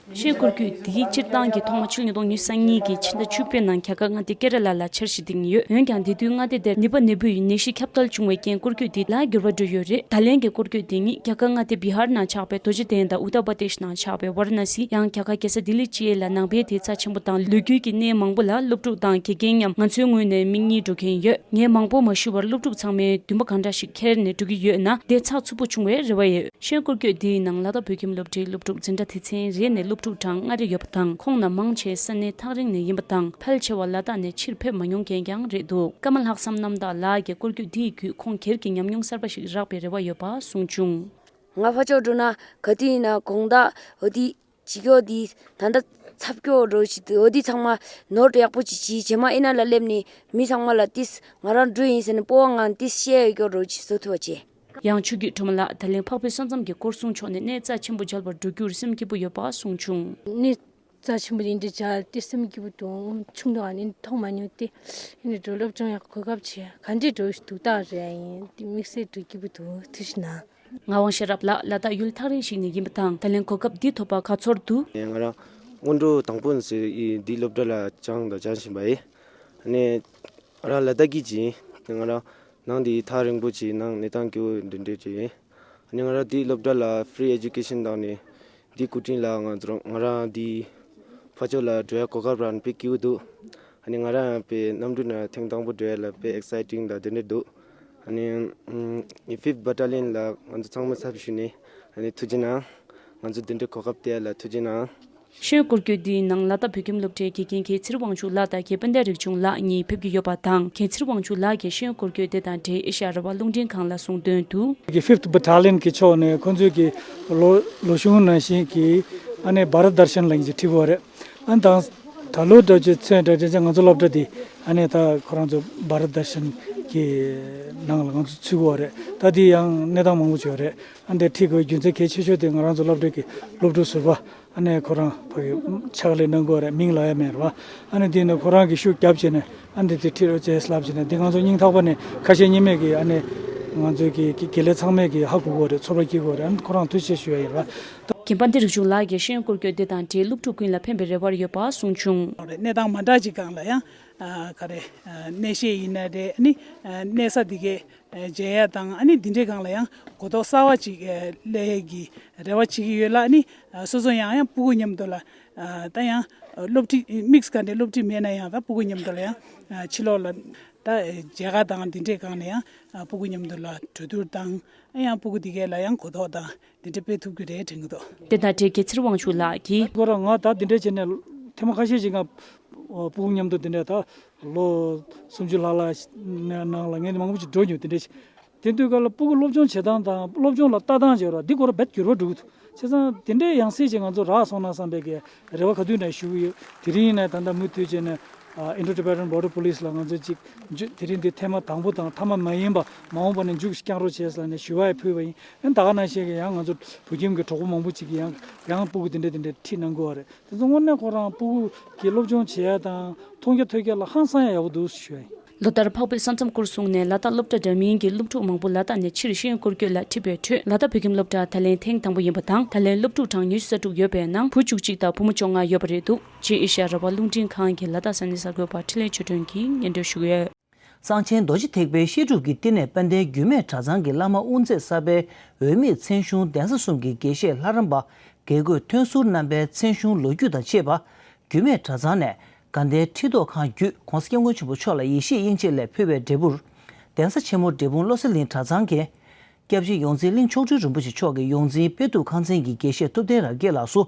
ཤེས་སྐོར་སྐྱོད་འདིའི་སྤྱིར་བཏང་གི་ཐོག་མ་ཕྱི་ལོ་ཉིས་སྟོང་ཉི་ཤུ་རྩ་གཉིས་ཀྱི་ཕྱི་ཟླ་བཅུ་པའི་ནང་རྒྱ་གར་མངའ་སྡེ་ཀེ་ར་ལ་ལ་འཆར་གཞི་བཏིང་ཡོད། འོན་ཀྱང་དེ་དུས་མངའ་སྡེ་དེར་ནུས་པ་ནད་འབུ་ཡི་ནད་གཞི་ཁྱབ་གདལ་བྱུང་བའི་རྐྱེན་སྐོར་སྐྱོད་འདི་ལ་འགྱུར་བ་འགྲོ་ཡོད་རེད། ད་ལན་གྱི་སྐོར་སྐྱོད་འདི་ཉིད་རྒྱ་གར་མངའ་སྡེ་བི་ཧར་ནང་ཆགས་པའི་རྡོ་རྗེ་གདན་དང་ཨུ་ཏར་པར་དེཤ་ནང་ཆགས་པའི་ཝཱ་ར་ཎ་སི། ཡང་རྒྱ་གར་རྒྱལ་ས་ལྡི་ལི་བཅས་ལ་ནང་པའི་དེ་རྩ་ཆེན་པོ་དང་ལོ་རྒྱུས་ཀྱི་གནས་མང་པོ་ལ་སློབ་ཕྲུག་དང་དགེ་རྒན་མཉམ་ང་ཚོའི་ངོས་ནས་མིག་གཉིས་འགྲོ་མཁན་ཡོད། ངས་མང་པོ་མ་ཞུས་པར་སློབ་ཕྲུག་ཚང་མས་འདུན་པ་གང་འདྲ་ཞིག་འཁྱེར་ནས་འགྲོ་གི་ཡོད་ན། དེ་ཚགས་ཚུད་པོ་བྱུང་བའི་རེ་བ་ཡོད། ཤེས་ཡོན་སྐོར་སྐྱོད་འདིའི་ནང་ལ་དྭགས་བོད་ཁྱིམ་སློབ་གྲྭའི་སློབ་ཕྲུག་འཛིན་གྲྭ་སྡེ་ཚན་རེ་ནས་སློབ་ཕྲུག་གྲངས་ལྔ་རེ་ཡོད་པ་དང་། ཁོང་རྣམས་མང་ཆེ་ས་གནས་ཐག་རིང་ནས་ཡིན་པ་དང་། ཕལ་ཆེ་བ་ལ་དྭགས་ནས་ཕྱིར་ཕེབས་མ་མྱོང་མཁན་ཀྱང་རེད་འདུག་ཀརྨ་ལྷག་བསམ་རྣམ་དག་ལགས་ཀྱིས་སྐོར་སྐྱོད་འདིའི་བརྒྱུད་ཁོང་སྒེར་གྱི་ཉམས་མྱོང་གསར་པ་ཞིག་རག་པའི་རེ་བ་ཡོད་པ་གསུངས་བྱུང་། ང་ཕར་ཕྱོགས་འགྲོ་ན་ག་དུས་ཡིན་ན་དགོང་དག་འོ་དེ་བྱེད་ཀྱོག་དེ་ད་ལྟ་ཚབ་ཀྱོག་འགྲོ་བྱེད་དུས་འོ་དེ་ཚང་མ་ནོར་ཡག་པོ་ཅིག་བྱེད། རྗེས་མ་ཨེ་ན་ལ་སླེབས་ནས་མི་ཚང་མ་ལ་ཏིས་ང་རང་འགྲོ་ཡིན་ཟེར་ནས་སྤོབས་པ་ངང་ཏིས་བཤད་ཀྱོག་འགྲོ་བྱེད་བཟོ་ཐུབ་པ་བྱེད། ཡང་ཆོས་བརྒྱུད་སྒྲོལ་མ་ལགས་ད་ལན་འཕགས་བོད་ས་མཚམས་ཀྱི་སྐོར་སྲུང་ཕྱོགས་ནས་གནས་རྩ་ཆེན་པོ་མཇལ་བར་འགྲོ་རྒྱུར་སེམས་སྐྱིད་པོ་ཡོད་པ་གསུངས་བྱུང་། གནས་རྩ་ཆེན་པོ་འདི་འདྲ་མཇལ་ཏེ་སེམས་སྐྱིད་པོ་འདུག་ཆུང་དུས་ནས་མཐོང་མ་མྱོང་སྟེ། ཨེ་ནས་འགྲོ་སློབ་སྦྱོང་ཡག་གོ་སྐབས་ཆེ་ག་འདྲས་འགྲོ་སྡུག་རྟགས་རེད་ཡིན་ཏེ་དམིགས་བསལ་འགྲོ་སྐྱིད་པོ་འདུག་ཐུགས་ཤིག་ན། ངག་དབང་ཤེས་རབ་ལགས་ལ་དྭགས་ཡུལ་ཐག་རིང་ཞིག་ནས་ཡིན་པ་དང་། ད་ལན་གོ་སྐབས་འདི་ཐོབ་པ་ག་ཚོར་འདུག་ང་རང་སྔོན་འགྲོ་དང་པོ་ཡིན་ཟེར་ཡིན་འདི་སློབ་གྲྭ་ལ་སྦྱངས་དང་སྦྱང་བཞིན་པ་ཡིན། ཨ་ནི་ང་རང་ལ་དྭགས་ཀྱི་ཅིག་ཡིན། ང་རང་ནང་འདི་ཐག་རིང་པོ་ཅིག་ནང་གནས་སྟངས་སྐྱོ་བོ་འདི་འདྲས་ཅིག་ཡིན། ཨ་ནི་ང་རང་འདི་སློབ་གྲྭ་ལ་ཕི་རི་ཨེ་ཇུ་ཀེ་ཤན་བཏང་ནས་འདི་སྐུ་དྲིན་ལ་ང་ཚོ་ང་རང་འདི་ཕར་ཕྱོགས་ལ་འགྲོ་ཡ་གོ་སྐབས་རག་ནས་དཔེ་སྐྱིད་པོ་འདུག་ཨ་ནི་ང་རང་ཡང་དཔེ་གནམ་གྲུ་ནང་ཐེངས་དང་པོ་འགྲོ་ཡ་ལ་དཔེ་ཨེག་སའི་ཊིང་དང་དེ་འདྲས་འདུག་ཨ་ནི་ཕིབ་བྷ་ཊ་ལི་ཡན་ལ་ང་ཚོ་ཚང་མ་ཚབ་ཞུས་ནས་ཨ་ནི་ཐུགས་རྗེ་གནང་། ང་ཚོ་དེ་འདྲའི་གོ་སྐབས་སྟེར་ཡ་ལ་ཐུགས་རྗེ་གནང་། ཤེས་ཡོན་སྐོར་སྐྱོད་འདིའི་ནང་ལ་དྭགས་བོད་ཁྱིམ་སློབ་གྲྭའི་དགེ་རྒན་མཁས་ཚེ་རིང་དབང་ཕྱུག་ལགས་དང་དགེ་དཔལ་ལྡན་རིག་འབྱུང་ལགས་གཉིས་ཕེབས་ཀྱི་ཡོད་པ་དང་། མཁས་ཚེ་རིང་དབང་ཕྱུག་ལགས་ཀྱིས་ཤེས་ཡོན་སྐོར་སྐྱོད་དེ་དང་འབྲེལ་ཨེ་ཤ་ཡ་རང་དབང་རླུང་འཕྲིན་ཁང་ལ་གསུངས་དོན་དུ། གི་ཕིབ་བྷ་ཊ་ལི་ཡན་གྱི་ཕྱོགས་ནས་ཁོང་ཚོས་ཀྱི་ལོ་ལོ་གཞུང་ནང་བཞིན་གྱི་ཨ་ནི་བྷ་ར་དར་ཤན་ལ་ཡིན་གྱི་ཁྲིད་དགོས་རེད། ཨ་ནི་དང་ད་ལོ་འདྲ་བྱས་ཚོན་འདྲ་བྱས་ང་ཚོ་སློབ་གྲྭ་འདི་ཨ་ནི་ད་ཁོ་རང་ཚོ་བྷ་ར་དར་ཤན་གྱི་ནང་ལ་ང་ཚོ་ཚུད་དགོས་རེད། ད་འདི་ཡང་གནས་སྟངས་མང་པོ་བྱུང་རེད། ཨ་འདི་ཁྲིད་དགོས་རྒྱུ་མཚན་གལ་ཆེ་ཤོས་དེ་ང་རང་ཚོ་སློབ་གྲྭ་གི་སློབ་ཕྲུག་ཟུར་པ་ཨ་ནི་ཁོ་རང་ཕ་གི་ཕྱག་ལས་གནང་དགོས་རེད། མིང་ལབ་ཡ་མེད་རེད་བ། ཨ་ནི་འདི་ནི་ཁོ་རང་གི་ཤུགས་རྒྱབ་བྱས་ནས་ཨ་འདི་དེ་ཁྲིད་རོགས་བྱས་ལབ་བྱས་ནས་འདི་ང་ཚོ་སྙིང་ཐག་པ་ནས་ཁ་ཞེ་གཉིས་མེད་ཀྱི་ཨ་ནི་ང་ཚོའི་གི་དགེ་ལས་ཚང་མས་གི་ཧ་གོ་དགོས་རེད། ཚོར་བ་སྐྱེ་དགོས་རེད། ཨ་ནི་ཁོ་རང་ཐུགས་རྗེ་ཆེ་ཞུ་ཡ་ཡིན་རེད་བ། དགེ་འཕགས་བདེ་རིག་འབྱུང་ལགས་ཀྱིས་ཤེས་ཡོན་སྐོར་སྐྱོད་འདི་དང་འབྲེལ་སློབ་ཕྲུག་ཀུན་ལ་ཕན་པའི་རེ་བ་ཡོད་པ་གསུངས་བྱུང་། གནས་སྟངས་མ་འདྲ་ཅིག་སྒང་ལ་ཡང་ཨ་ག་རེ་ཨ་གནས་བཤད་ཡིན་ན་རེད། ཨ་ནི་ཨ་གནས་ས་འདི་གའི་ཨ་མཇལ་ཡ་དང་ཨ་ནི་འདི་འདྲའི་སྒང་ལ་ཡང་གོ་རྟོགས་གསར་བ་ཅིག་ཨ་སླེབས་ཡས་ཀྱི་རེ་བ་བྱེད་ཀྱི་ཡོད་ལ། ཨ་ནི་ཨ་སོ་སོ་ཡང་ཡང་སྤུ་གུ་མཉམ་དུ་ལ་ཨ་ད་ཡང་སློབ་ཁྲིད་དམིགས་ག་འདྲའི་སློབ་ཁྲིད་མེད་ན་ཡང་ད་སྤུ་གུ་མཉམ་དུ་ལ་ཡང་ཨ་ཕྱི་ལོགས་ལ་ད་མཇལ་ཁ་དང་འདི་འདྲའི་སྒང་ལ་ཡང་ཨ་སྤུ་གུ་མཉམ་དུ་ལ་གྲོས་བསྡུར་དང་ཨ་ཡང་སྤུ་གུ་འདི་གས་ལ་ཡང་གོ་རྟོགས་དང་། དེ་འདྲ་སྤེལ་ཐུབ་ཀྱི་རེད་དྲན་གྱི་འདུག་དེ་དང་འབྲེལ་དགེ་ཚེ་རིང་དབང་ཕྱུག་ལགས་ཀྱིས། ཁོ་རང་ང་ད་དེ་འདྲ་བྱས་ནས་ཐེངས་མ་ཁ་ཤས་ཤིག་ང་སྤུ་གུ་མཉམ་དུ་དེ་འདྲ་ད་ལོ་སུམ་ཅུ་ལྷག་ལྷག་ནང་ལ་ངས་མང་པོ་ཞིག་འགྲོ་མྱོང་། དེ་འདྲ་ཞིག་དེ་དུས་སྐབས་ལ་སྤུ་གུ་སློབ་སྦྱོང་བྱེད་སྟངས་དང་སློབ་སྦྱོང་ལ་ལྟ་སྟངས་བྱེད་རོགས་འདི་ཁོ་རང་རྦད་འགྱུར་བ་འགྲོ་གི་འདུག་བྱས་ཙང་དེ་འདྲའི་ཡང་སྲིད་ཅིག་ང་ཚོ་རག་སོང་ན་བསམ་པའི་གི་རེ་བ་ག་དུས་ནས་ཞུ་གི་ཡོད། དེ་རིང་ནས་ད་ལྟ་མུ་མཐུད་བྱས་ནས་ཨ་Indo-Tibetan Border Police ལ་ང་ཚོ་ཅིག་འཇུ་དེ་རིང་འདི་ཐེངས་མ་དང་པོ་དང་མཐའ་མ་མ་ཡིན་པ་མ་འོངས་པ་ནས་མཇུག་བསྐྱང་རོགས་བྱས་ཟེར་ནས་ཞུ་བ་ཡང་ཕུལ་བ་ཡིན། ཨ་ནི་ད་ག་ནང་བཞིན་གི་ཡང་ང་ཚོ་བོད་ཁྱིམ་གྱི་གྲོགས་པོ་མང་པོ་ཅིག་གིས་ཡང་ཡང་སྤུ་གུ་དེ་འདྲ་དེ་འདྲ་ཁྲིད་གནང་དགོས་པ་རེད། དེ་ཚོ་དངོས་གནས་ཁོ་རང་སྤུ་གུ་གི་སློབ་སྦྱོང་བྱེད་ཡ་དང་མཐོང་རྒྱ་ཐོས་རྒྱ་ལ་ཧང་སང་ཡ་ཡག་པོ་འདུག་ཞུ་ཡ་ཡིན། ལོ་ལྟར་འཕགས་བོད་ས་མཚམས་སྐོར་བཟུང་ནས་ལ་དྭགས་སློབ་གྲྭ་འདྲ་མིན་གྱི་སློབ་ཕྲུག་མང་པོ་ལ་དྭགས་ནས་ཕྱིར་ཤེས་ཡོན་སྐོར་སྐྱོད་ལ་ཁྲིད་པའི་ཁྲོད། ལ་དྭགས་བོད་ཁྱིམ་སློབ་གྲྭ་ད་ལན་ཐེངས་དང་པོ་ཡིན་པ་དང་། ད་ལན་སློབ་ཕྲུག་གྲངས་ཉི་ཤུ་རྩ་དྲུག་ཡོད་པའི་ནང་བུ་བཅུ་གཅིག་དང་བུ་མོ་བཅོ་ལྔ་ཡོད་པ་རེད་འདུག་ཅེས་ཨེ་ཤ་ཡ་རང་དབང་རླུང་འཕྲིན་ཁང་གི་ལ་དྭགས་ས་གནས་གསར་འགོད་པ་འཕྲིན་ལས་ཆོས་སྒྲོན་གྱིས་སྙན་སྒྲོན་ཞུ་གི་ཡོད། གསང་ཆེན་རྡོ་རྗེ་ཐེག་པའི་བཤད་སྒྲུབ་ཀྱི་བསྟི་གནས་དཔལ་ལྡན་རྒྱུད་སྨད་གྲྭ་ཚང་གི་བླ་མ་དབུ་མཛད་གསར་པའི་འོས་མིའི་མཚན་གཞུང་གདན་ས་གསུམ་གྱི་དགེ་བཤེས་ལྷ་རམས་པ་དགེ་བསྐོས་ཐོན་ཟུར་རྣམ་པའི་མཚན་གཞུང་ལོ་རྒྱུས་དང་བཅས་པ། རྒྱུད་སྨད་གྲྭ་ཚང་ནས་དགའ་ལྡན་ཁྲི་ཐོག་ཁང་བརྒྱུད་༸གོང་ས་༸སྐྱབས་མགོན་ཆེན་པོ་མཆོག་ལ་ཡེ་ཤེས་དབྱིངས་ཆེན་ལས་ཕུལ་བའི་འབྲས་བུར། གདན་ས་ཆེན་མོ་འབྲས་སྤུངས་བློ་གསལ་གླིང་གྲྭ་ཚང་གི་སྐྱབས་རྗེ་ཡོངས་འཛིན་གླིང་མཆོག་སྤྲུལ་རིན་པོ་ཆེ་མཆོག་གིས་ཡོངས་འཛིན་དཔལ་སྟུག་ཁང་ཚན་གྱི་དགེ་བཤེས་ཐུབ་བསྟན་རབ་རྒྱས་ལགས་སུ།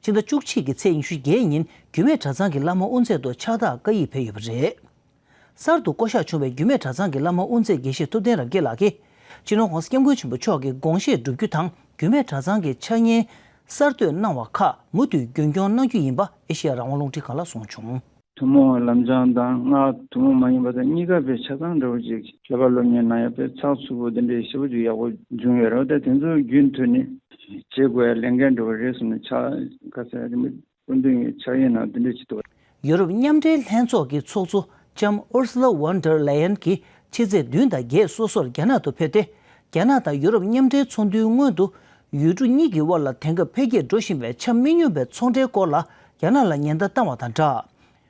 ཕྱི་ཟླ་བཅུ་གཅིག་གི་ཚེས་ཉི་ཤུ་བརྒྱད་ཉིན་རྒྱུད་སྨད་གྲྭ་ཚང་གི་བླ་མ་དབུ་མཛད་དུ་ཕྱག་རྟགས་བཀའ་ཡིག་ཕེབས་ཡོད་པ་རེད། གསར་དུ་བསྐོ་གཞག་བྱུང་བའི་རྒྱུད་སྨད་གྲྭ་ཚང་གི་བླ་མ་དབུ་མཛད་དགེ་བཤེས་ཐུབ་བསྟན་རབ་རྒྱས་ལགས་ཀྱིས། སྤྱི་ནོར་༸གོང་ས་༸སྐྱབས་མགོན་ཆེན་པོ་མཆོག་གི་དགོངས་བཞེད་བསྒྲུབ་རྒྱུ་དང་། རྒྱུད་སྨད་གྲྭ་ཚང་གི་འཆར་ཉེས་གསར་གཏོད་གནང་བ་ཁག་མུ་མཐུད་རྒྱུན་སྐྱོང་གནང་རྒྱུ་ཡིན་པ་ཨེ་ཤེ་ཡ་རང་དབང་རླུང་འཕྲིན་ཁང་ལ་གསུངས་བྱུང་། ཐུན་མོང་ལམ་སྦྱང་དང་སྔགས་ཐུན་མོང་མ་ཡིན་པ་དང་གཉིས་ཀ་དཔེ་ཆ་ཚང་འདྲ་བོ་ཅིག་བསླབ་པ་སློབ་གཉེར་གནང་ཡག་དཔེ་ཚགས་ཚུད་པོ་དེ་འདྲའི་ཞེ་པོ་ཅིག་ཡག་པོ་བྱུང་ཡོད་རེད། ད་དེ་ཚོ་རྒྱུན་མཐུད་ནས་བྱེད་དགོས་ཡ་ལས་འགན་འདྲ་བོ་རེད་བསམ་ནས་ཆ་ག་ཚད་རིན་པོ་སྐུ་མདུན་གྱི་ཕྱག་ཡིག་ནང་དེ་འདྲ་ཅིག་འདུག་ཡོ་རོབ་མཉམ་འབྲེལ་ལྷན་ཚོགས་ཀྱི་ཚོགས་གཙོ་ལྕམ་ཨུར་སུ་ལ་ཝོན་ཌར་ལེ་ཡན་གྱིས་ཕྱི་ཚེས་བདུན་དང་བརྒྱད་སོ་སོར་རྒྱ་ནག་ཏུ་ཕེབས་ཏེ། རྒྱ་ནག་དང་ཡོ་རོབ་མཉམ་འབྲེལ་ཚོགས་འདུའི་སྔོན་དུ། ཡུལ་གྲུ་གཉིས་ཀྱི་དབར་ལ་དེང་སྐབས་འཕེལ་རྒྱས་འགྲོ་བཞིན་པའི་ཆ་མི་སྙོམས་པའི་ཚོང་འབྲེལ་སྐོར་ལ་རྒྱ་ནག་ལ་ཉེན་བརྡ་བཏང་བ་དང་སྦྲགས།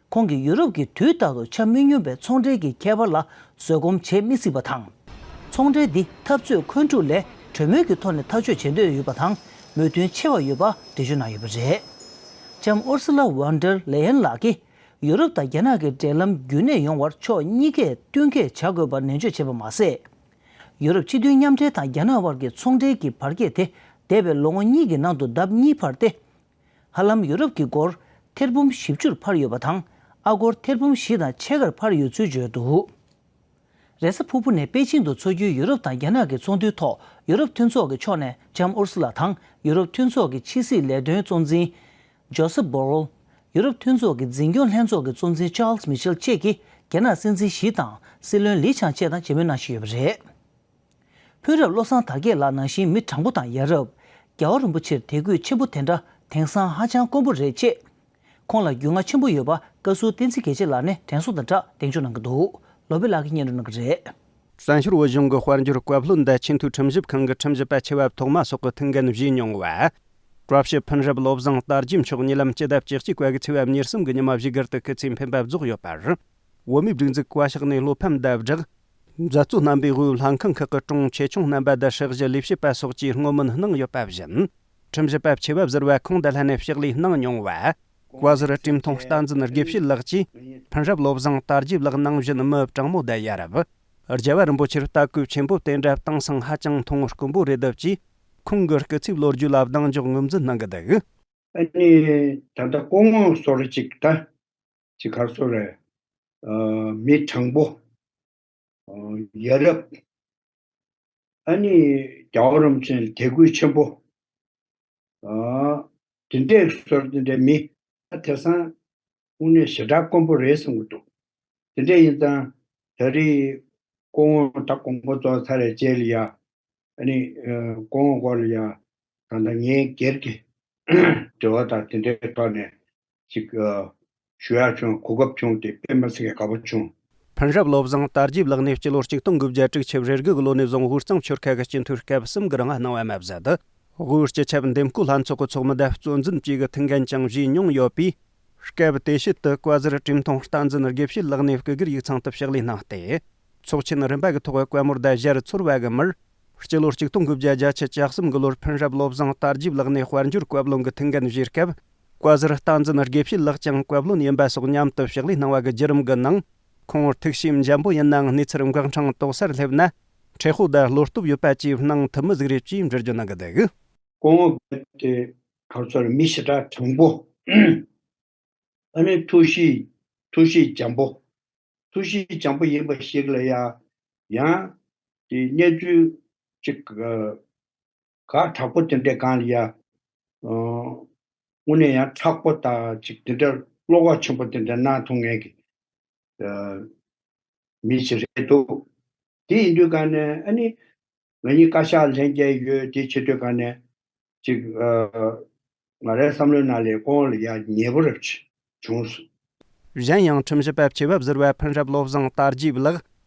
ཁོང་གིས་ཡུ་རོབ་ཀྱིས་དུས་རྟག་ཏུ་ཆ་མི་སྙོམས་པའི་ཚོང་འབྲེལ་གྱི་ཁྱད་པར་ལ་བཟོད་སྒོམ་བྱེད་མི་སྲིད་པ་དང་། ཚོང་འབྲེལ་འདི་འཐབ་རྩོད་འཁོན་འཁྲུག་ལས་གྲོས་མོལ་གྱི་ཐོག་ནས་ཐག་གཅོད་བྱེད་འདོད་ཡོད་པ་དང་མོས་མཐུན་ཆེ་བ་ཡོད་པ་འགྲེལ་བརྗོད་གནང་ཡོད་པ་རེད། ལྕམ་ཨུར་སུ་ལ་ཝོན་ཌར་ལེ་ཡན་ལགས་ཀྱིས་ཡུ་རོབ་དང་རྒྱ་ནག་གི་འབྲེལ་ལམ་རྒྱུན་གནས་ཡོང་བར་ཕྱོགས་གཉིས་ཀས་བསྟུན་མཁས་བྱ་དགོས་པར་ནན་བརྗོད་བྱས་པ་མ་ཟད། ཡུ་རོབ་སྤྱི་མཐུན་མཉམ་འབྲེལ་དང་རྒྱ་ནག་དབར་གྱི་ཚོང་འབྲེལ་གྱི་བར་ཁྱད་དེ་འདས་པའི་ལོ་ངོ་གཉིས་ཀྱི་ནང་དུ་ལྡབ་གཉིས་འཕར་ཏེ། ཧ་ལམ་ཡུ་རོབ་ཀྱི་སྒོར་ཐེར་འབུམ་བཞི་བཅུར་འཕར་ཡོད་པ་དང་། ཨ་སྒོར་ཐེར་འབུམ་བཞི་དང་ཕྱེད་ཀར་འཕར་ཡོད་ཚུལ་བརྗོད་འདུག་རེས་གཟའ་ཕུར་བུ་ནས་པེ་ཅིང་དུ་འཚོགས་རྒྱུའི་ཡུ་རོབ་དང་རྒྱ་ནག་གི་ཚོགས་འདུའི་ཐོག་ཡུ་རོབ་མཐུན་ཚོགས་ཀྱི་ཕྱོགས་ནས་ལྕམ་ཨུར་སུ་ལ་དང་ཡུ་རོབ་མཐུན་ཚོགས་ཀྱི་ཕྱི་སྲིད་ལས་དོན་གཙོ་འཛིན་ཇོ་སེབ་བོ་རེལ། ཡུ་རོབ་མཐུན་ཚོགས་ཀྱི་འཛིན་སྐྱོང་ལྷན་ཚོགས་ཀྱི་གཙོ་འཛིན་ཅཱལ་སི་མི་ཤེལ་བཅས་ཀྱིས་རྒྱ་ནག་སྲིད་འཛིན་ཞི་དང་སྲིད་བློན་ལི་ཆང་བཅས་དང་མཇལ་མོལ་གནང་བཞིན་ཡོད་པ་རེད། ཕུན་རབ་བློ་བཟང་དར་རྒྱས་ལགས་ནང་བཞིན་མི་དྲང་པོ་དང་ཡ་རབས། རྒྱལ་བ་རིན་པོ་ཆེར་དད་གུས་ཆེན་པོ་དེ་འདྲ་དེང་སང་ཧ་ཅང་དཀོན་པོ་རེད་ཅེས། ཁོང་ལ་རྒྱུས་མངའ་ཆེན་པོ་ཡོད་པ་བཀའ་ཟུར་བསྟན་འཛིན་རྒྱལ་མཚན་ལགས་ནས་དྲན་གསོ་དང་སྦྲགས་གདེང་འཇོག་གནང་གི་འདུག་ལོ་པི་ལགས་ཀྱིས་སྙན་སྒྲོན་གནང་གི་རེད། བཙན་བྱོལ་བོད་གཞུང་གི་དཔལ་འབྱོར་བཀའ་བློན་དང་ཆེས་མཐོའི་ཁྲིམས་ཞིབ་ཁང་གི་ཁྲིམས་ཞིབ་པ་ཆེ་བ་ཐོག་མ་སོགས་ཀྱི་ཐུགས་འགན་བཞེས་མྱོང་བ། བཀྲ་ཤིས་ཕུན་རབ་བློ་བཟང་དར་རྒྱས་མཆོག་ཉེ་ལམ་སྤྱི་ཟླ་བཅུ་གཅིག་པ་གི་ཚེས་པ་ཉེར་གསུམ་གྱི་ཉི་མ་བཞུགས་སྒར་དུ་སྐུ་ཚེ་འཕེན་པ་རྫོགས་ཡོད་པར། བོད་མིའི་སྒྲིག་འཛུགས་བཀའ་ཤག་ནས་བློ་ཕམ་དང་སྦྲགས། མཛད་གཙོ་རྣམ་པས་དབུས་ལྷན་ཁང་ཁག་གི་དྲུང་ཆེ་ཆུང་རྣམ་པ་དང་ཧྲག་བཞི་ལས་བྱེད་པ་སོགས་ཀྱིས་བསྔོ་སྨོན་གནང་ཡོད་པ་བཞིན། ཁྲིམས་ཞིབ་པ་ཆེ་བ་ཟུར་པ་ཁོང་དང་ལྷན་ནས་ཕྱག་ལས་གནང་མྱོང་བ། བཀའ་ཟུར་བཀྲས་མཐོང་བསྟན་འཛིན་དགེ་བཤེས་ལགས་ཀྱིས་ཕུན་རབ་བློ་བཟང་དར་རྒྱས་ལགས་ནང་བཞིན་མི་དྲང་མོ་དང་ཡ་རབས། རྒྱལ་བ་རིན་པོ་ཆེར་ལྟ་སྐུལ་ཆེན་པོ་དེ་འདྲ་བཏང་སང་ཧ་ཅང་མཐོང་དཀོན་པོ་རེད་འདུག་ཅེས་ཁོང་གི་སྐུ་ཚེའི་ལོ་རྒྱུས་ལ་གདེང་འཇོག་ངོས་འཛིན་གནང་གི་འདུག་ཨ་ནི་ད་ལྟ་སྐུ་ངོ་ཟུར་གཅིག་ད་ཅིག་ག་རེ་ཟེར་རེད། ཨ། མི་དྲང་པོ། ཨ། ཡ་རབས། ཨ་ནི་རྒྱལ་བ་རིན་པོ་ཆེ་ལ་དད་གུས་ཆེན་པོ། ཨ། དེ་འདྲའི་ཟུར་དེ་འདྲའི་མི། ཨ། དེང་སང་དངོས་གནས་ཞེ་དྲག་དཀོན་པོ་རེད་བསམ་གྱི་འདུག་དེ་འདྲ་ཡིན་ཙང་ད་རེས་སྐུ་ངོ་ད་དགོངས་པ་རྫོགས་ཚར་བའི་རྗེས་ལ་ཡ། ཨ་ནི་སྐུ་ངོ་སྐོར་ལ་ཡ། ད་ལྟ་ངའི་སྒེར་གྱི་འབྲེལ་བ་དང་དེ་འདྲའི་ཐོག་ནས་ཅིག་ཞུ་ཡག་བྱུང་། གོ་སྐབས་བྱུང་སྟེ་དཔེ་མི་སྲིད་པའི་དགའ་པོ་བྱུང་། ཕུན་རབ་བློ་བཟང་དར་རྒྱས་ལགས་ནས་སྤྱི་ལོ་ཆིག་སྟོང་དགུ་བརྒྱ་དྲུག་ཅུ་རེ་དགུ་གི་ལོ་ནས་བཟུང་དབུས་གཙང་ཆོལ་ཁ་གི་སྤྱི་འཐུས་སྐབས་གསུམ་གྱི་རིང་གནང་བ་མ་ཟད། དབུས་སྤྱི་ཁྱབ་འདེམས་བསྐོ་ལྷན་ཚོགས་ཀྱི་ཚོགས་མི་དང་གཙོ་འཛིན་བཅས་ཀྱི་ཐུགས་འགན་ཀྱང་བཞེས་མྱོང་ཡོད་པས། སྐབས་དེ་ཤུལ་དུ་བཀའ་ཟུར་བཀྲས་མཐོང་བསྟན་འཛིན་དགེ་བཤེས་ལགས་ནས་སྐུ་སྒེར་ཡིག་ཚང་དུ་ཕྱག་ལས་གནང་སྟེ། ཚོགས་ཆེན་རིམ་པ་གི་ཐོག་བཀའ་མོལ་དང་ཞལ་ཚོར་བ་གི་མར། སྤྱི་ལོ་ཆིག་སྟོང་དགུ་བརྒྱ་བརྒྱད་ཅུ་གྱ་གསུམ་གི་ལོར་ཕུན་རབ་བློ་བཟང་དར་རྒྱས་ལགས་ནས་དཔལ་འབྱོར་བཀའ་བློན་གྱི་ཐུགས་འགན་བཞེས་སྐབས། བཀའ་ཟུར་བསྟན་འཛིན་དགེ་བཤེས་ལགས་ཀྱང་བཀའ་བློན་ཡིན་པ་སོགས་མཉམ་དུ་ཕྱག་ལས་གནང་བ་གི་བརྒྱུད་རིམ་གྱི་ནང་། ཁོང་ཐུགས་བྱས་འཇམ་པོ་ཡིན་ནའང་གནས་ཚུལ་འགག་འཕྲང་དོག་སར་སླེབས་ན། མཁྲེགས་པོ་དང་བློ་སྟོབས་ཡོད་པ་བཅས་གནང་ཐུབ་མི་ཟིག་རེད་ཅེས་འགྲེལ་བརྗོད་གནང་གི་འདུག་སྐུ་ངོ་དེ་ག་ཚོད་མི་ཞེ་དྲག་དྲང་པོ། ཨ་ནི་ཐུགས་གཤིས་ཐུགས་གཤིས་འཇམ་པོ། ཐུགས་གཤིས་འཇམ་པོ་ཡིན་པ་ཞིག་ལ་ཡ། ཡང་དེ་གནས་ཚུལ་ཅིག་ག་དྲག་པོ་དེ་འདྲའི་སྒང་ལ་ཡ། ཨ། དངོས་གནས་ཡང་མཁྲེགས་པོ་དང་ཅིག་དེ་འདྲ་བློ་ཁོག་ཆེན་པོ་དེ་འདྲ་གནང་ཐུབ་མཁན་གྱི། ཨ། མི་ཞིག་རེད་འདུག་དེ་ཡིན་དུས་གང་ནས་ཨ་ནི། ང་གཉིས་བཀའ་ཤག་ལྷན་རྒྱས་ཡོད་དེ་བྱེད་དུས་གང་ནས་ཅིག་ཨ། ང་རའི་བསམ་བློའི་ནང་ལ་སྐུ་ངོ་ལ་ཡ་ཉེ་པོ་རེ་བྱུང་སོང་། གཞན་ཡང་ཁྲིམས་ཞིབ་པ་ཆེ་བབ་ཟུར་པ་ཕུན་རབ་བློ་བཟང་དར་རྒྱས་ལགས།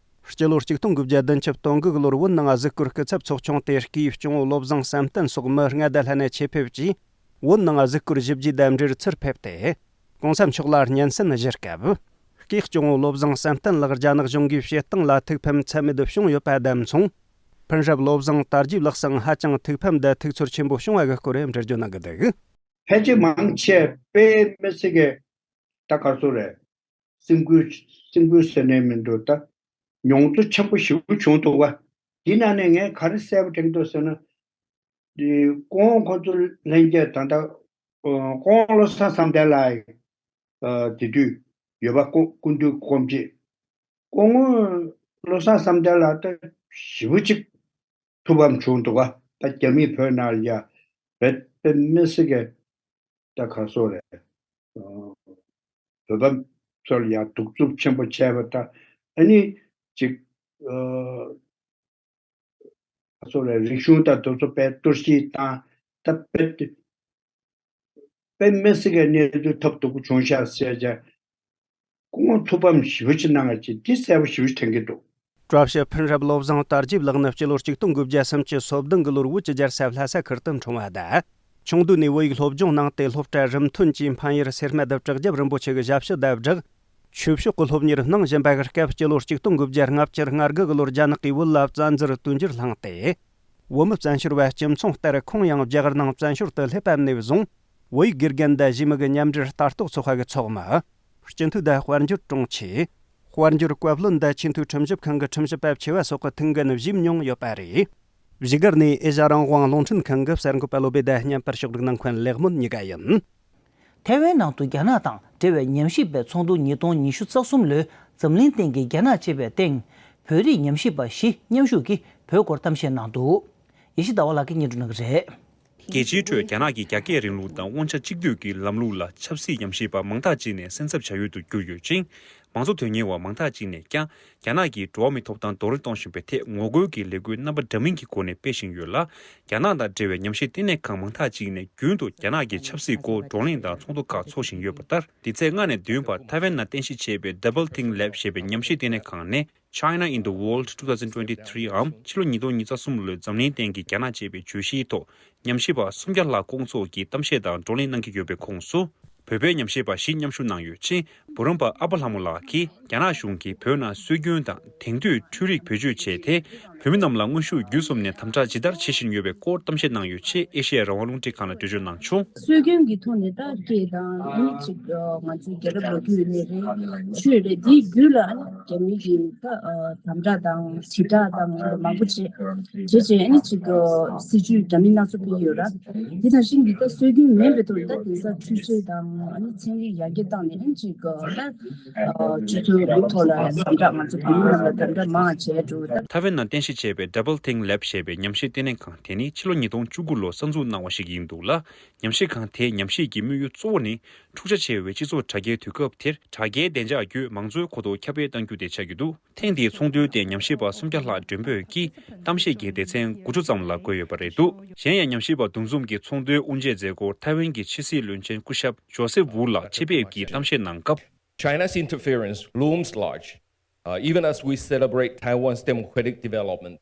སྤྱི་ལོ་ཆིག་སྟོང་དགུ་བརྒྱ་བདུན་ཅུ་དོན་དགུ་གི་ལོར་བོད་ནང་གཟིགས་སྐོར་སྐུ་ཚབ་ཚོགས་ཆུང་དེ་སྐུའི་སྐྱོང་བོ་བློ་བཟང་བསམ་གཏན་སོགས་མི་ལྔ་དང་ལྷན་ཆེད་ཕེབས་ཀྱིས། བོད་ནང་གཟིགས་སྐོར་ཞིབ་རྒྱས་དང་འབྲེལ་ཚུར་ཕེབས་ཏེ། གོང་ས་མཆོག་ལ་སྙན་སེང་ཞུ་སྐབས། སྐུའི་སྐྱོང་བོ་བློ་བཟང་བསམ་གཏན་ལགས་རྒྱ་ནག་གཞུང་གིས་བྱེད་སྟངས་ལ་ཐུགས་ཕམ་ཚད་མེད་བྱུང་ཡོད་པ་དང་མཚུངས། ཕུན་རབ་བློ་བཟང་དར་རྒྱས་ལགས་སང་ཧ་ཅང་ཐུགས་ཕམ་དང་ཐུགས་ཚོར་ཆེན་པོ་བྱུང་བ་གི་སྐོར་འགྲེལ་བརྗོད་གནང་གི་འདུག། ཕལ་ཆེར་མང་ཆེ་དཔེ་མི་སྲིད་ཀྱི་ད་ག་སོ་རེད། སེམས་འགུལ་སེམས་འགུལ་ཟེར་ནས་མི་འདུག་ད་མྱོང་ཚོར་ཆེན་པོ་ཞེ་པོ་བྱུང་འདུག་བ། འདི་ནང་ནས་ངས་ག་རེ་གསལ་པོ་དྲན་འདུག་ཟེར་ན། འདི་སྐུ་ངོ་ཁོ་ཚོ་ལྷན་རྒྱས་ད་ལྟ་སྐུ་ངོ་བློ་བཟང་བསམ་གཏན་ལགས་དེ་དུས་ཡོད་པ་སྐུ་སྐུ་མདུན་སྐུ་མཆེད། སྐུ་ངོ་བློ་བཟང་བསམ་གཏན་ལགས་ད་ཞེ་པོ་ཅིག་ཐུགས་ཕམ་བྱུང་འདུག་བ། ད་རྒྱ་མིས་བོད་ནང་ལ་ཡ་བེད་བེད་མི་སྲིད་ཀྱི་ད་ག་སོ་རེད། བོད་པ་ཚོར་ཡང་གདུག་རྩུབ་ཆེན་པོ་བྱས་པ་དང་ཨ་ནི་ཅིག་ཨ་ཚོ་ལ་རིག་གཞུང་དང་དེ་ཚོ་དཔེ་གཏོར་བཤིག་དང་ད་དཔེ་དཔེ་མི་སྲིད་ཀྱི་གནས་ཚུལ་ཐབས་སྡུག་པོ་བྱུང་ཤག་ཟེར་ཀྱང་སྐུ་ངོ་ཐུགས་ཕམ་ཞེ་པོ་ཅིག་གནང་བ་ཅིག་འདི་གསལ་པོ་ཞེ་པོ་ཅིག་དྲན་གྱི་འདུག། བཀྲ་ཤིས་ཕུན་རབ་བློ་བཟང་དར་རྒྱས་ལགས་ནི་སྤྱི་ལོ་ཆིག་སྟོང་དགུ་བརྒྱ་སུམ་ཅུ་སོ་བདུན་གི་ལོར་བོད་ཀྱི་རྒྱལ་ས་ལྷ་ས་ཁུལ་དུ་འཁྲུངས་པ་དང་། ཆུང་དུས་ནས་བོད་ཡིག་སློབ་སྦྱོང་གནང་སྟེ་སློབ་གྲྭ་རིམ་ཐོན་གྱིས་སྨན་ཡུལ་སེར་སྨད་དུ་བྲག་རྒྱབ་རིན་པོ་ཆེ་གི་ཞབས་ཕྱི་དང་སྦྲགས། ཆོས་ཕྱོགས་ཀྱི་སློབ་གཉེར་གནང་བཞིན་པ་གི་སྐབས་སྤྱི་ལོ་ཆིག་སྟོང་དགུ་བརྒྱ་ལྔ་བཅུ་ང་དགུ་གི་ལོར་རྒྱ་ནག་གིས་བོད་ལ་བཙན་འཛུལ་དུས་འགྱུར་བསླངས་ཏེ། བོད་མི་བཙན་བྱོལ་བ་སྤྱི་མཚུངས་ལྟར་ཁོང་ཡང་རྒྱ་གར་ནང་བཙན་བྱོལ་དུ་སླེབས་པ་ནས་བཟུང་། བོད་ཡིག་དགེ་རྒན་དང་གཞིས་མི་གི་མཉམ་འབྲེལ་ལྟ་རྟོག་ཚོགས་པ་གི་ཚོགས་མི། སྤྱི་འཐུས་དང་དཔལ་འབྱོར་དྲུང་ཆེ། དཔལ་འབྱོར་བཀའ་བློན་དང་ཆེས་མཐོའི་ཁྲིམས་ཞིབ་ཁང་གི་ཁྲིམས་ཞིབ་པ་ཆེ་བ་སོགས་ཀྱི་ཐུགས་འགན་བཞེས་མྱོང་ཡོད་པ་རེད། བཞུགས་སྒར་ནས་ཨེ་ཤ་རང་དབང་རླུང་འཕྲིན་ཁང་གི་གསར་འགོད་པ་བློ་སྦེ་དང་བརྙན་པར་ཕྱོགས་སྒྲིག་གནང་མཁན་ལེགས་སྨོན་གཉིས་ཀ་ཡིན། ཐའེ་ཝན་ནང་དུ་རྒྱ་ནག་དང་འབྲེལ་བའི་ཉམས་ཞིབ་པའི་ཚོགས་འདུ་ཉིས་སྟོང་ཉི་ཤུ་རྩ་གསུམ་ལོའི་འཛམ་གླིང་སྟེང་གི་རྒྱ་ནག་ཅེས་པའི་སྟེང་། བོད་རིགས་ཉམས་ཞིབ་པ་བཞི་མཉམ་ཞུགས་ཀྱིས་བོད་སྐོར་གཏམ་བཤད་གནང་འདུག། ཡེ་ཤེས་ཟླ་བ་ལགས་ཀྱིས་སྙན་སྒྲོན་གནང་གི་རེད། རྒྱལ་སྤྱིའི་ཁྲོད་རྒྱ་ནག་གི་རྒྱ་སྐད་རིང་ལུགས་དང་དབང་ཆ་གཅིག་སྡུད་ཀྱི་ལམ་ལུགས་ལ་ཆབ་སྲིད་ཉམས་ཞིབ་པ་མང་དག་ཅིག་ནས་སེམས་འཚབ་བྱ་ཡུལ་དུ་གྱུར་ཡོད་ཅིང་། མང་གཙོ་དོན་གཉེར་བ་མང་དག་ཅིག་ནས་ཀྱང་རྒྱ་ནག་གིས་འགྲོ་བ་མིའི་ཐོབ་ཐང་རྡོག་རོལ་གཏོང་བཞིན་པའི་ཐད་ངོ་རྒོལ་གྱི་ལས་འགུལ་རྣམ་པ་འདྲ་མིན་གྱི་སྒོ་ནས་སྤེལ་བཞིན་ཡོད་ལ། རྒྱ་ནག་དང་འབྲེལ་བའི་ཉམས་ཞིབ་ལྟེ་གནས་ཁང་མང་དག་ཅིག་ནས་རྒྱུན་དུ་རྒྱ་ནག་གི་ཆབ་སྲིད་སྐོར་བགྲོ་གླེང་དང་ཚོགས་འདུ་ཁག་འཚོགས་བཞིན་ཡོད་པ་ལྟར། འདི་ཚེས་ལྔ་ནས་བདུན་བར་ཐའེ་ཝན་ནང་རྟེན་གཞི་བྱས་པའི་Double Think Lab ཞེས་པའི་ཉམས་ཞིབ་ལྟེ་གནས་ཁང་ནས། China in the World two thousand twenty-three འམ་ཕྱི་ལོ་ཉིས་སྟོང་ཉི་ཤུ་རྩ་གསུམ་ལོའི་འཛམ་གླིང་སྟེང་གི་རྒྱ་ནག་ཅེས་པའི་བརྗོད་གཞིའི་ཐོག་ཉམས་ཞིབ་པ་སུམ་བརྒྱ་ལྷག་སྐོང་ཚོགས་ཀྱིས་གཏམ་བཤད་དང་བགྲོ་གླེང་གནང་གི་ཡོད་པའི་ཁོངས་སུ། བོད་པའི་ཉམས་ཞིབ་པ་བཞི་མཉམ་ཞུགས་གནང་ཡོད་ཅིང་། བུ་རམ་པ་ཨ་པ་ལྷ་མོ་ལགས་ཀྱིས་རྒྱ་ནག་གཞུང་གིས་བོད་ནང་སྲོལ་རྒྱུན་དང་དེང་དུས་འཕྲུལ་རིག་བེད་སྤྱོད་བྱས་ཏེ། བོད་མི་རྣམས་ལ་དངོས་ཤུགས་བརྒྱུད་གསུམ་ནས་དམ་དྲག་ཇི་ལྟར་བྱེད་བཞིན་ཡོད་པའི་སྐོར་གཏམ་བཤད་གནང་ཡོད་ཅེས་ཨེ་ཤེ་ཡ་རང་དབང་རླུང་འཕྲིན་ཁང་ལ་འགྲེལ་བརྗོད་གནང་བྱུང་། སྲོལ་རྒྱུན་གྱི་ཐོག་ནས་ད་སྐད་དང་ཨ་ནི་ཅིག་ང་ཚོའི་རྒྱལ་རབས་ལོ་རྒྱུས་ཡིན་ནའི་རེད། ཆོས་རེད། དེའི་རྒྱུད་ལ་ཨ་ནི་རྒྱ་མི་གི་ད་དམ་དྲག་དང་དྲིལ་བསྒྲགས་དང་མང་པོ་བྱས་བྱས་བྱས་ཨ་ནི་ཅིག་སྲིད་ཇུས་འདྲ་མིན་སྣ་ཚོགས་སྤེལ་ཡོད་ར། དེ་དང་ཤིང་གི་ད་སྲོལ་རྒྱུན་མིན་པའི་ཐོག་ད་དེང་སང་འཕྲུལ་ཆས་དང་ཨ་ནི་ཚན་རིག་ཡར་རྒྱས་བཏང་ནས་ཨ་ནི་ཅིག་ད་སྤྱི་ཚོགས་ཐོག་ལ་དམ་དྲག་ང་ཚོ་བོད་མི་རྣམས་ལ་དམ་དྲག་མང་བྱས་འགྲོ་ད། ཐའེ་ཝན་ནང་རྟེན་གཞི་བྱས་པའི་Double Think Lab ཞེས་པའི་ཉམས་ཞིབ་ལྟེ་གནས་ཁང་དེ་ནི་ཕྱི་ལོ་ཉིས་སྟོང་བཅུ་དགུ་ལོར་གསར་འཛུགས་གནང་བ་ཞིག་ཡིན་འདུག་ལ། ཉམས་ཞིབ་ཁང་དེའི་ཉམས་ཞིབ་ཀྱི་དམིགས་ཡུལ་གཙོ་བོ་ནི། འཁྲུག་ཆ་ཆེ་བའི་སྤྱི་ཚོགས་དྲ་རྒྱའི་དུས་སྐབས་དེར་དྲ་རྒྱའི་བདེ་འཇགས་བརྒྱུད་མང་གཙོའི་གོ་རྟོགས་ཁྱབ་སྤེལ་གཏང་རྒྱུ་དེ་ཆགས་ཀྱི་འདུག་ཐེངས་འདིའི་ཚོགས་འདུའི་སྟེང་ཉམས་ཞིབ་པ་སུམ་བརྒྱ་ལྷག་མགྲོན་འབོད་ཀྱིས་གཏམ་བཤད་ཀྱི་སྡེ་ཚན་དགུ་བཅུ་ཙམ་ལ་བགོས་ཡོད་པ་རེད་འདུག་གཞན་ཡང་ཉམས་ཞིབ་པ་འདུ་འཛོམས་ཀྱི་ཚོགས་འདུའི་དབུ་འབྱེད་མཛད་སྒོར་ཐའེ་ཝན་གྱི་ཕྱི་སྲིད་བློན་ཆེན་སྐུ་ཞབས་ཇོ་སེབ་ཝུ་ལགས་ཆེད་ཕེབས་ཀྱིས་གཏམ་བཤད་གནང་སྐབས། China's interference looms large, uh, even as we celebrate Taiwan's democratic development.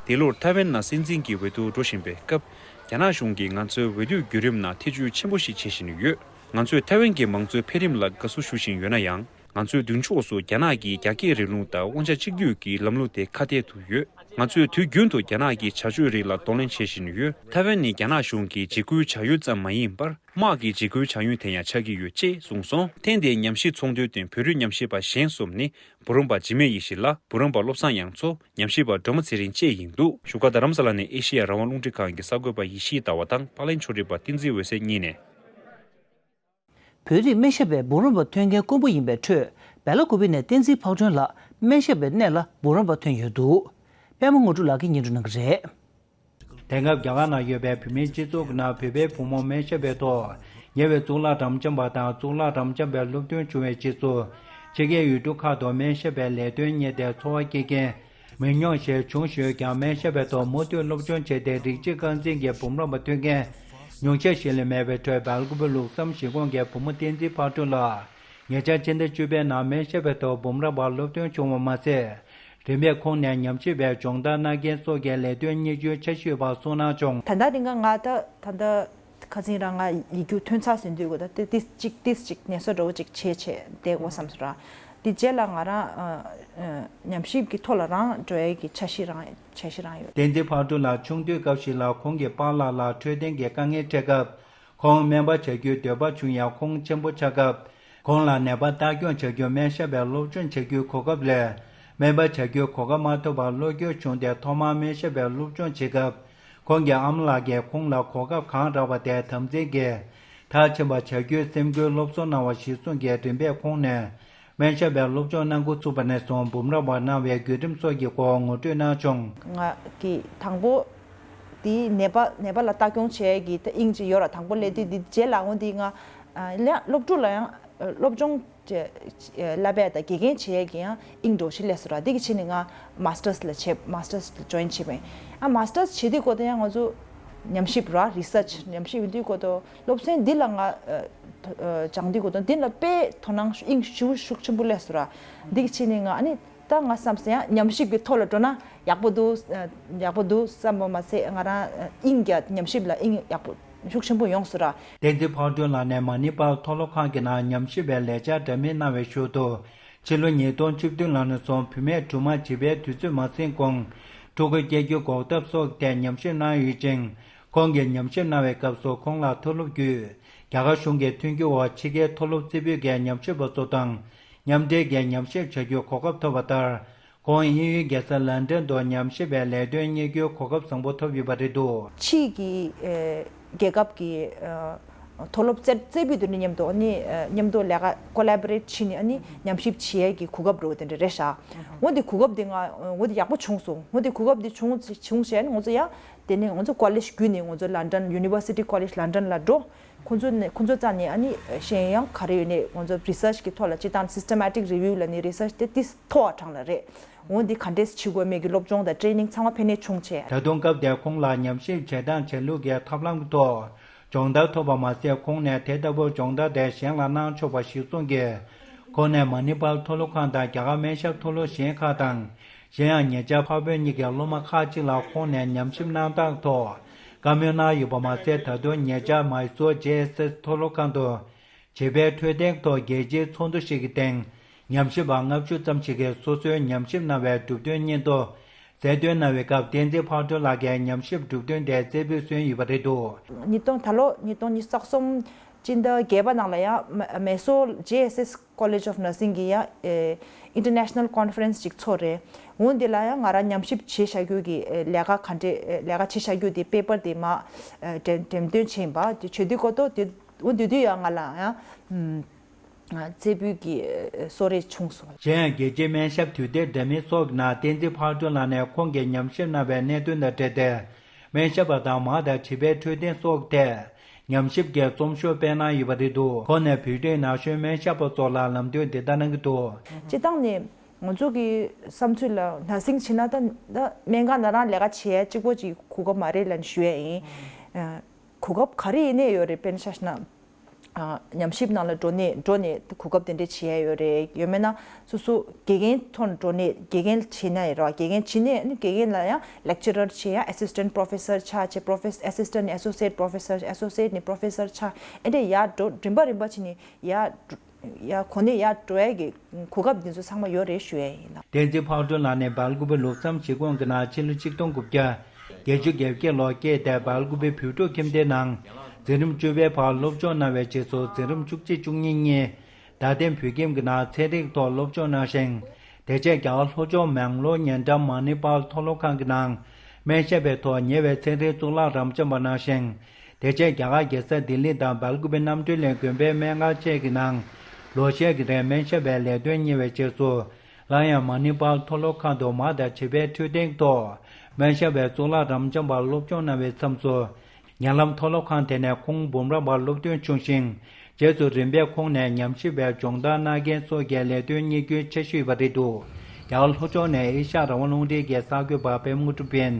འདི་ལོར་ཐའེ་ཝན་ནང་སྲིད་འཛིན་གྱི་འོས་བསྡུ་འགྲོ་བཞིན་པའི་སྐབས། རྒྱ་ནག་གཞུང་གིས་ང་ཚོའི་འོས་བསྡུའི་བརྒྱུད་རིམ་ནང་ཐེ་བྱུས་ཆེན་པོ་ཞིག་བྱེད་བཞིན་ཡོད། ང་ཚོས་ཐའེ་ཝན་གྱི་མང་གཙོའི་འཕེལ་རིམ་ལ་དགའ་བསུ་ཞུ་བཞིན་ཡོད་ན་ཡང་། ང་ཚོའི་མདུན་ཕྱོགས་སུ་རྒྱ་ནག་གི་རྒྱ་སྐད་རིང་ལུགས་དང་དབང་ཆ་གཅིག་སྡུད་ཀྱི་ལམ་ལུགས་དེ་ཁ་གཏད་དུ་ཡོད། ང་ཚོས་དུས་རྒྱུན་དུ་རྒྱ་ནག་གི་བྱ་སྤྱོད་རིགས་ལ་གདོང་ལེན་བྱེད་བཞིན་ཡོད། ཐའེ་ཝན་ནི་རྒྱ་ནག་གཞུང་གིས་འཇིགས་སྐུལ་བྱ་ཡུལ་ཙམ་མ་ཡིན་པར། དམག་གི་འཇིགས་སྐུལ་བྱ་ཡུལ་དེ་ཡང་ཆགས་ཀྱི་ཡོད་ཅེས་གསུངས་སོང་། ཐེངས་འདིའི་ཉམས་ཞིབ་ཚོགས་འདུའི་སྟེང་བོད་རིགས་ཉམས་ཞིབ་པ་གཞན་གསུམ་ནི། བུ་རམ་པ་འཇིགས་མེད་ཡེ་ཤེས་ལགས། བུ་རམ་པ་བློ་བཟང་དབྱངས་མཚོ། ཉམས་ཞིབ་པ་སྒྲོལ་མ་ཚེ་རིང་བཅས་ཡིན་འདུག་བཞུགས་སྒར་རྡ་རམ་ས་ལ་ནས་ཨེ་ཤེ་ཡ་རང་དབང་རླུང་འཕྲིན་ཁང་གི་གསར་འགོད་པ་ཡེ་ཤེས་ཟླ་བ་དང་པར་ལེན་ཕྱོགས་སྒྲིག་པ་བསྟན་འཛིན་འོད་ཟེར་གཉིས་ནས། བོད་རིགས་སྨན་ཞབས་པས་འབུམ་རམས་པ་ཐོན་མཁན་དཀོན་པོ་ཡིན་པའི་ཁྲོད། སྦེ་ལ་ཀུ་པེ་ནས་བསྟན་འཛིན་ཕག་སྒྲོན་ལགས་སྨན་ཞབས་པའི་གནས་ལ་འབུམ་རམས་པ་ཐོན་ཡོད་འདུག་པད་མ་དངོས་གྲུབ་ལགས་ཀྱིས་སྙན་སྒྲོན་གནང་གི་རེད། དེང་སྐབས་རྒྱ་གར་ནང་ཡོད་པའི་བོད་མིའི་སྤྱི་ཚོགས་ཀྱི་ནང་བོད་པའི་བུ་མོ་སྨན་ཞབས་པའི་ཐོག་ཉེ་བའི་གཙུག་ལག་དམ་བཅའ་བ་དང་གཙུག་ལག་དམ་བཅའ་བའི་སློབ་ཐོན་བྱུང་བའི་རྗེས་སུ། ཕྱི་རྒྱལ་ཡུལ་གྲུ་ཁག་ཏུ་སྨན་ཞབས་པའི་ལས་དོན་གཉེར་ཏེ་འཚོ་བ་སྐྱེལ་མཁན་མི་ཉུང་ཞིག་བྱུང་ཞུས་ཀྱང་། སྨན་ཞབས་པའི་ཐོག་མུ་མཐུད་སློབ་སྦྱོང་བྱས་ཏེ་རིགས་གཅིག་རྐང་འཛིན་གྱི་འབུམ་རམས་པ་ཐོན་མཁན་ཉུང་ཤས་ཤིག་ལས་མེད་པའི་ཁྲོད། སྦེལ་ཀོབ་ལུགས་བསམ་གཞིས་ཁོངས་ཀྱི་བུ་མོ་བསྟན་འཛིན་ཕག་སྒྲོན་ལགས་ ཉེ་ཆར་ཕྱི་ཟླ་བཅུ་པའི་ནང་སྨན་ཞབས་པའི་ཐོག་འབུམ་རམས་པ་སློབ་སྟོན་བྱུང་བ་མ་ཟད། རིམ་པས་ཁོང་ནས་ཉམས་ཞིབ་པའི་སྦྱོང་བརྡར་གནང་མཁན་སོགས་ཀྱི་ལས་དོན་གཉེར་རྒྱུའི་འཆར་གཞི་ཡོད་པ་གསུངས་གནང་བྱུང་། ད་ལྟ་དེ་སྔ་ང་ད་ད་ལྟ་ཁ་སང་རང་ང་ཡིག་རྒྱུགས་ཐོན་ཚར་ཟིན་དུས་གོ་ད་ཏི་ཏིས་གཅིག་ཏིས་གཅིག་ངལ་གསོ་འདྲ་བོ་གཅིག་བྱས་བྱས་བསྡད་དགོས་བསམ་སོང་ར། དེ་རྗེས་ལ་ང་རང་ཨ་ཨ་ཉམས་ཞིབ་ཀྱི་ཐོག་ལ་རང་འགྲོ་ཡས་ཀྱི་འཆར་གཞི་རང་འཆར་གཞི་རང་ཡོད། བསྟན་འཛིན་ཕག་གྲུ་ལགས་ཆུང་དུས་སྐབས་ཤིག་ལ་ཁོང་གི་པཱ་ལགས་ལ་འཕྲོད་བསྟེན་གྱི་དཀའ་ངལ་འཕྲད་སྐབས། ཁོང་སྨན་པ་བྱ་རྒྱུའི་འདོད་པ་བྱུང་ཡང་ཁོང་ཆེན་པོ་ཆགས་སྐབས། ཁོང་ལ་ནད་པ་ལྟ་སྐྱོང་བྱ་རྒྱུ་སྨན་ཞབས་པའི་སློབ་སྦྱོང་བྱ་རྒྱུའི་གོ་སྐབས་ལས། སྨན་པ་བྱ་རྒྱུའི་གོ་སྐབས་མ་ཐོབ་པར་བློ་འགྱོད་བྱུང་སྟེ་ཐོག་མར་སྨན་ཞབས་པའི་སློབ་སྦྱོང་བྱེད་སྐབས། ཁོང་གི་ཨ་མ་ལགས་ཀྱིས་ཁོང་ལ་གོ་སྐབས་གང་རག་པ་དེ་དམ་འཛིན་གྱིས་མཐར་ཕྱིན་པར་བྱ་རྒྱུའི་སེམས་འགུལ་སློབ་གསོ་གནང་བ་གཞིར་བཟུང་གིས་རིམ་པས་ཁོང་ནས་སྨན་ཞབས་པའི་སློབ་སྦྱོང་གནང་འགོ་ཚུགས་པ་ནས་བཟུང་འབུམ་རམས་པ་གནང་བའི་བརྒྱུད་རིམ་སོགས་ཀྱི་སྐོར་ངོ་སྤྲོད་གནང་བྱུང་། ང་གི་དང་པོ་དེ་ནད་པ་ནད་པ་ལ་ལྟ་སྐྱོང་བྱེད་ཡས་ཀྱི་ད་དབྱིངས་ཅིག་ཡོད་ར། དང་པོ་སླེབས་དུས་འདི་རྗེས་ལ་འོ་འདི་ང་ཨ་ལ་སློབ་ཕྲུག་ལ་ཡང་ཨ་སློབ་སྦྱོང་བྱེད་བསླབ་པ་དང་དགེ་རྒན་བྱེད་ཡས་ཀྱི་ཡང་དབྱིངས་འགྲོ་ཞིག་སླེབས་སོང་ར། འདི་གི་ཕྱི་ནས་ང་མཱ་སི་ཊར་སི་ལ་བྱས་མཱ་སི་ཊར་སི་ལ་ཇོ་ཡིན་བྱས་པ་ཡིན། ཨ་མཱ་སི་ཊར་སི་བྱེད་དུས་གོ་ད་ཡང་ང་ཚོ་ཉམས་ཞིབ་ར་རི་སར་ཆི་ཉམས་ཞིབ་ཡིན་དུས་གོ་ད་སློབ་ཚན་འདི་ལ་ང་ཨ་ཨ་སྦྱང་དུས་གོ་ད་འདི་ལ་དཔེ་དོ་སྣང་དབྱིངས་ཞེ་པོ་ཤུགས་ཆེན་པོ་སླེབས་སོང་ར། འདི་གི་ཕྱི་ནས་ང་ཨ་ནི། ད་ང་བསམ་སོང་ཡང་ཉམས་ཞིབ་ཀྱི་ཐོག་ལ་འགྲོ་ན་ཡག་པོ་འདུག་ཡག་པོ་འདུག་བསམ་པ་མ་ཟད་ང་རང་དབྱིངས་ཀྱི་ཉམས་ཞིབ་ལ་དབྱིངས་ཡག་པོ་ཤུགས་ཆེན་པོ་ཡོང་སོང་ར། བསྟན་འཛིན་ཕག་གྲུ་ལགས་ནས་མ་ནི་པཱལ་མཐོ་སློབ་ཁང་གི་ནང་ཉམས་ཞིབ་པའི་ལས་འཆར་འདྲ་མིན་གནང་བའི་ཞོར་དུ། ཕྱི་ལོ་ཉིས་སྟོང་བཅུ་བདུན་ལོ་ནས་བཟུང་བུད་མེད་སྦྲུམ་མ་བྱིས་པའི་དུས་ཚོད་མ་ཟིན་གོང་ཕྲུ་གུ་སྐྱེ་རྒྱུ་འགོག་ཐབས་སོགས་ཐད་ཉམས་ཞིབ་གནང་ཡོད་ཅིང་། ཁོང་གིས་ཉམས་ཞིབ་གནང་བའི་སྐབས་སུ་ཁོང་ལ་མཐོ་སློབ་བརྒྱུད་རྒྱ་གར་གཞུང་གི་མཐུན་འགྱུར་འོག་ཕྱི་རྒྱལ་མཐོ་སློབ་རྩེ་ཕུད་ཀྱི་ཉམས་ཞིབ་པ་ཚོ་དང་། མཉམ་འབྲེལ་གྱིས་ཉམས་ཞིབ་བྱ་རྒྱུའི་གོ་སྐབས་ཐོབ་པ་ལྟར། ཁོང་དབྱིན་ཡུལ་རྒྱལ་ས་ལན་ཀྲན་དུ་ཉམས་ཞིབ་པའི་ལས་དོན་གཉེར་རྒྱུའི་གོ་སྐབས་བཟང་པོ་ཐོབ་ཡོད་པ་རེད་འདུག་ཕྱིའི་གི་ཨེ་རྒྱལ་ཁབ་ཀྱི་ཨེ་མཐོ་སློབ་རྩེ་རྩེ་ཕུད་དེ་འདྲ་མཉམ་དུ་ཨ་ནི་ཨེ་མཉམ་དུ་ལས་ཀ་ཀོ་ལ་བོ་རེ་ཊི་བྱས་ནས་ཨ་ནི་ཉམས་ཞིབ་བྱེད་ཡས་ཀྱི་གོ་སྐབས་འདྲ་བོ་དེ་འདྲ་རེད་ཤག་འོ་དེ་གོ་སྐབས་དེ་ང་འོ་དེ་ཡག་པོ་བྱུང་སོང་། འོ་དེ་གོ་སྐབས་དེ་བྱུང་བྱུང་བྱས་ནས་ང་ཚོ་ཡ་དེ་ནས་ང་ཚོ་ཀོ་ལེཇ་བརྒྱུད་ནས་ང་ཚོ་ལན་ཀྲན་University College London ལ་འགྲོ། ཁོང་ཚོ་ནས་ཁོང་ཚོ་རྩ་ནས་ཨ་ནི་གཞན་ཡང་ག་རེ་ཡོད་ནས་ང་ཚོ་རི་སར་ཆི་གི་ཐོག་ལ་སྤྱི་བཏང་སི་སི་ཊེ་མེ་ཊིག་རི་བིའུ་ལ་ནི་རི་སར་ཆི་དེ་ཏིས་མཐོ་བ་གྲངས་ལ་རེད། འོ་འདི་ག་འདྲས་བྱེད་དགོས་མེད་ཀྱི་སློབ་སྦྱོང་དང་ཊེ་རེ་ནིང་ཚང་མ་ཕན་ནས་བྱུང་བྱས། ད་དུང་སྐབས་དེར་ཁོང་ལ་ཉམས་ཞིབ་བྱེད་སྟངས་བྱེད་ལུགས་ཀྱི་ཐབས་ལམ་གྱི་ཐོག་སྦྱོང་བརྡར་ཐོབ་པ་མ་ཟད་ཁོང་ནས་དེ་ལྟ་བུའི་སྦྱོང་བརྡར་དེ་གཞན་ལ་གནང་ཆོག་པ་གཞིར་བཟུང་གིས། ཁོང་ནས་མ་ནི་པཱལ་མཐོ་སློབ་ཁང་དང་རྒྱ་གར་སྨན་ཞབས་མཐོ་སློབ་གཞན་ཁག་དང་། གཞན་ཡང་ཉེ་ཆར་འཕགས་བོད་གཉིས་ཀྱི་སློབ་མ་ཁག་ཅིག་ལ་ཁོང་ནས་ཉམས་ཞིབ་གནང་སྟངས་ཐོག་བཀའ་མོལ་གནང་ཡོད་པ་མ་ཟད། ད་དུང་ཉེ་ཆར་མཱི་སོར་ཇེ་ཨེས་ཨེས་མཐོ་སློབ་ཁང་དུ་བྱིས་པའི་འཕྲོད་བསྟེན་ཐོག་རྒྱལ་སྤྱིའི་ཚོགས་འདུ་ཞིག་གི་སྟེང་ཉམས་ཞིབ་པ་ལྔ་བཅུ་ཙམ་ཞིག་གིས་སོ་སོའི་ཉམས་ཞིབ་གནང་བའི་གྲུབ་དོན་སྙིང་བསྡུས་གསལ་སྟོན་གནང་བའི་སྐབས་བསྟན་འཛིན་ཕག་གྲུ་ལགས་ཀྱིས་ཉམས་ཞིབ་གྲུབ་དོན་དེ་རྩེ་ཕུད་སོན་ཡོད་པ་རེད་འདུག་ཉིས་སྟོང་ད་ལོ་ཉིས་སྟོང་ཉི་ཤུ་རྩ་གསུམ་སྤྱི་ཟླ་བརྒྱད་པ་ནང་ལ་ཡང་མ་མཱི་སོར་ཇེ་ཨེས་ཨེས་College of Nursing གི་ཡང་ཨེ་International Conference ཅིག་ཚོགས་རེད། འོ་འདི་ལ་ཡང་ང་རང་ཉམས་ཞིབ་བྱེད་བཞག་རྒྱུ་གི་ཨེ་ལས་ཀ་ག་འདྲས་ཨེ་ལས་ཀ་བྱེད་བཞག་རྒྱུ་དེ་པེ་པར་དེ་མར་ཨེ་འགྲེམས་འགྲེམས་སྟོན་བྱས་ཡིན་པ་དེ་བྱེད་དུས་གོ་ཏོ་དེ་འོ་དེ་དུས་ཡང་ང་ལ་ཡང་ཨམ་རྩེ་ཕུད་ཀྱི་ཨེ་གསོལ་རས་བྱུང་སོང་། གཞན་ཡང་རྒྱལ་སྤྱིའི་སྨན་ཞབས་དུས་དེབ་འདྲ་མིན་སོགས་ཀྱི་ནང་བསྟན་འཛིན་ཕག་གྲུ་ལགས་ནས་ཁོང་གིས་ཉམས་ཞིབ་གནང་བའི་གནད་དོན་དང་འབྲེལ་ཏེ། སྨན་ཞབས་པ་དང་མ་དང་བྱིས་པའི་འཕྲོད་བསྟེན་སོགས་ཐད་ཉམས་ཞིབ་ཀྱི་རྩོམ་ཤོག་སྤེལ་གནང་ཡོད་པ་རེད་འདུག་ཁོང་ནས་བོད་རིགས་ན་གཞོན་སྨན་ཞབས་པ་ཚོ་ལ་ལམ་སྟོན་འདི་ལྟར་གནང་གི་འདུག་སྤྱིར་བཏང་ནས་ང་ཚོ་གི་བསམ་ཚུལ་ལ་ནར་སིང་བྱེད་ན་ད་ད་སྨན་ཁང་ནང་རང་ལས་ཀ་བྱེད་ཡ་གཅིག་པོ་ཅིག་གོ་སྐབས་མ་རེད་ལབ་ནས་ཞུ་ཡ་ཡིན། ཨ་གོ་སྐབས་ག་རེ་ཡིན་ནའི་ཡོད་རེད། དཔེར་ན་ཆ་བཞག་ན། ཨ་ཉམས་ཞིབ་ནང་ལ་འགྲོ་ནས་འགྲོ་ནས་གོ་སྐབས་དེ་འདྲས་བྱེད་ཡ་ཡོད་རེད། ཡོད་མེད་ན་སོ་སོ་དགེ་རྒན་ཐོག་ནས་འགྲོ་ནས་དགེ་རྒན་བྱེད་ན་ཡོད་རེད་བ། དགེ་རྒན་བྱེད་ནས་ཨ་ནི་དགེ་རྒན་ལ་ཡང་ལེག་ཅི་རར་བྱེད་ཡ་ཨེ་སི་སི་ཊེན་ཊི་པོ་རོ་ཕེ་སར་ཆགས་བྱས། པོ་རོ་ཕེ་ཨེ་སི་སི་ཊེན་ཊི་ནས་ཨེ་སོ་སི་ཨེཊ་པོ་རོ་ཕེ་སར། ཨེ་སོ་སི་ཨེཊ་ནས་པོ་རོ་ཕེ་སར་ཆགས། ཨེ་འདྲས་ཡར་འགྲོ་རིམ་པ་རིམ་པ་བྱས་ནས་ཡར་འགྲོ་ཡར་གོ་གནས་ཡར་འགྲོ་ཡ་གི་གོ་སྐབས་འདི་ཚོ་ཚང་མ་ཡོད་རེད་ཞུ་ཡ་ཡིན་ལ། བསྟན་འཛིན་ཕག་གྲུ་ལགས་ནི་སྦེལ་ཀོབ་ལུགས་བསམ་གཞིས་ཁོངས་ཀྱི་ནང་ཕྱི་ལོ་ཆིག་སྟོང་དགུ་བརྒྱ་བརྒྱད་ཅུ་གྱ་བརྒྱད་ལོར་སྐྱེས་ཏེ། སྦེལ་ཀོབ་བོད་ཕྲུག་ཁྱིམ་སྡེའི་ནང་འཛིན་རིམ་བཅུ་པའི་བར་སློབ་སྦྱོང་གནང་བའི་རྗེས་སུ་འཛིན་རིམ་བཅུ་གཅིག་བཅུ་གཉིས་གཉིས་རྡ་སྟེང་བོད་ཁྱིམ་གྱི་ནང་ཚན་རིག་ཐོག་སློབ་སྦྱོང་གནང་ཞིང་། དེ་རྗེས་རྒྱ་གར་ལྷོ་ཕྱོགས་མེང་ལོར་ཉེ་འགྲམ་མ་ནི་པཱལ་མཐོ་སློབ་ཁང་གི་ནང་སྨན་ཞབས་པའི་ཐོག་ཉེ་བའི་ཚན་རིག་གཙུག་ལག་རབ་འབྱམས་པ་གནང་ཞིང་། དེ་རྗེས་རྒྱ་གར་རྒྱལ་ས་ལྡི་ལི་དང་སྦེལ་ཀོབ་གནམ་གྲུ་ལེན་དགོན་པའི་སྨན་ཁང་བཅས་ཀྱི་ནང་ལོ་ཤས་ཀྱི་རིང་སྨན་ཞབས་པའི་ལས་དོན་གཉེར་བའི་རྗེས་སུ། སླར་ཡང་མ་ནི་པཱལ་མཐོ་སློབ་ཁང་དུ་མ་དང་བྱིས་པའི་འཕྲོད་བསྟེན་ཐོག་སྨན་ཞབས་པའི་གཙུག་ལག་རབ་འབྱམས་པར་སློབ་སྦྱོང་གནང་བའི་མཚམས་སུ། ཉེ་ལམ་མཐོ་སློབ་ཁང་དེ་ནས་ཁོང་འབུམ་རམས་པར་སློབ་ཐོན་བྱུང་ཞིང་། རྗེས་སུ་རིམ་པས་ཁོང་ནས་ཉམས་ཞིབ་པའི་སྦྱོང་བརྡར་གནང་མཁན་སོགས་ཀྱི་ལས་དོན་གཉེར་རྒྱུའི་འཆར་གཞི་ཡོད་པ་རེད་འདུག་རྒྱ་གར་ལྷོ་ཕྱོགས་ནས་ཨེ་ཤ་ཡ་རང་དབང་རླུང་འཕྲིན་གྱི་གསར་འགོད་པ་པད་མ་དངོས་གྲུབ་ཡིན།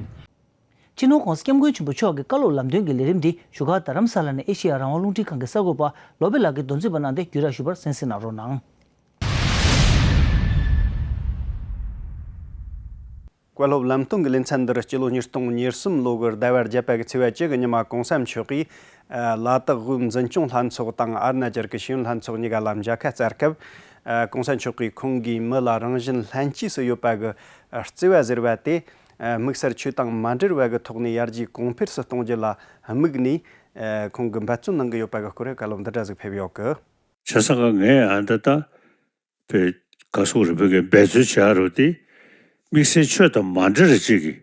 སྤྱི་ནོར་༸གོང་ས་༸སྐྱབས་མགོན་ཆེན་པོ་མཆོག་གི་བཀའ་སློབ་ལམ་སྟོན་གྱི་ལས་རིམ་འདི་བཞུགས་སྒར་རྡ་རམ་ས་ལ་ནས་ཨེ་ཤེ་ཡ་རང་དབང་རླུང་འཕྲིན་ཁང་གི་གསར་འགོད་པ་ལོ་པེ་ལགས་ཀྱིས་མདོ་འཛིན་པ་གནང་སྟེ་བརྒྱུད་བསྒྲགས་ཞུས་པར་གསན་གཟིགས་གནང་རོགས་གནང་། བཀའ་སློབ་ལམ་སྟོན་གྱི་ལེ་ཚན་འདིར་སྤྱི་ལོ་ཉིས་སྟོང་ཉེར་གསུམ་ལོ་གི་ཟླ་བ་བརྒྱད་པ་གི་ཚེས་པ་བཅུ་གི་ཉི་མ་༸གོང་ས་མཆོག་གིས་ལ་དྭགས་དབུས་འཛིན་སྐྱོང་ལྷན་ཚོགས་དང་ཨ་རུ་ན་ཅལ་གྱི་ཤེས་ཡོན་ལྷན་ཚོགས་གཉིས་ཀ་ལ་མཇལ་ཁ་བསྩལ་སྐབས། ༸གོང་ས་མཆོག་གིས་ཁོང་གིས་མི་ལ་རང་བཞིན་ལྷན་སྐྱེས་སུ་ཡོད་པ་གི་བརྩེ་བ་ཟེར་བ་དེ། དམིགས་བསལ་ཆོས་དང་མ་འབྲེལ་བ་གི་ཐོག་ནས་ཡར་རྒྱས་གོང་འཕེལ་སུ་གཏོང་རྒྱུ་ལ་དམིགས་ནས། ཁོང་གིས་འབད་བརྩོན་གནང་གི་ཡོད་པ་གི་སྐོར་བཀའ་སློབ་འདི་འདྲ་ཟིག་ཕེབས་ཡོད་གི། བྱས་ཙང་ཀ་ངས་ཨ་འདི་ད་པའི་ག་སོག་རེ་བོད་ཀྱི་འབད་རྩོལ་བྱ་རུ་དེ་དམིགས་བསལ་ཆོས་དང་མ་འབྲེལ་རེ་གཅིག་གི་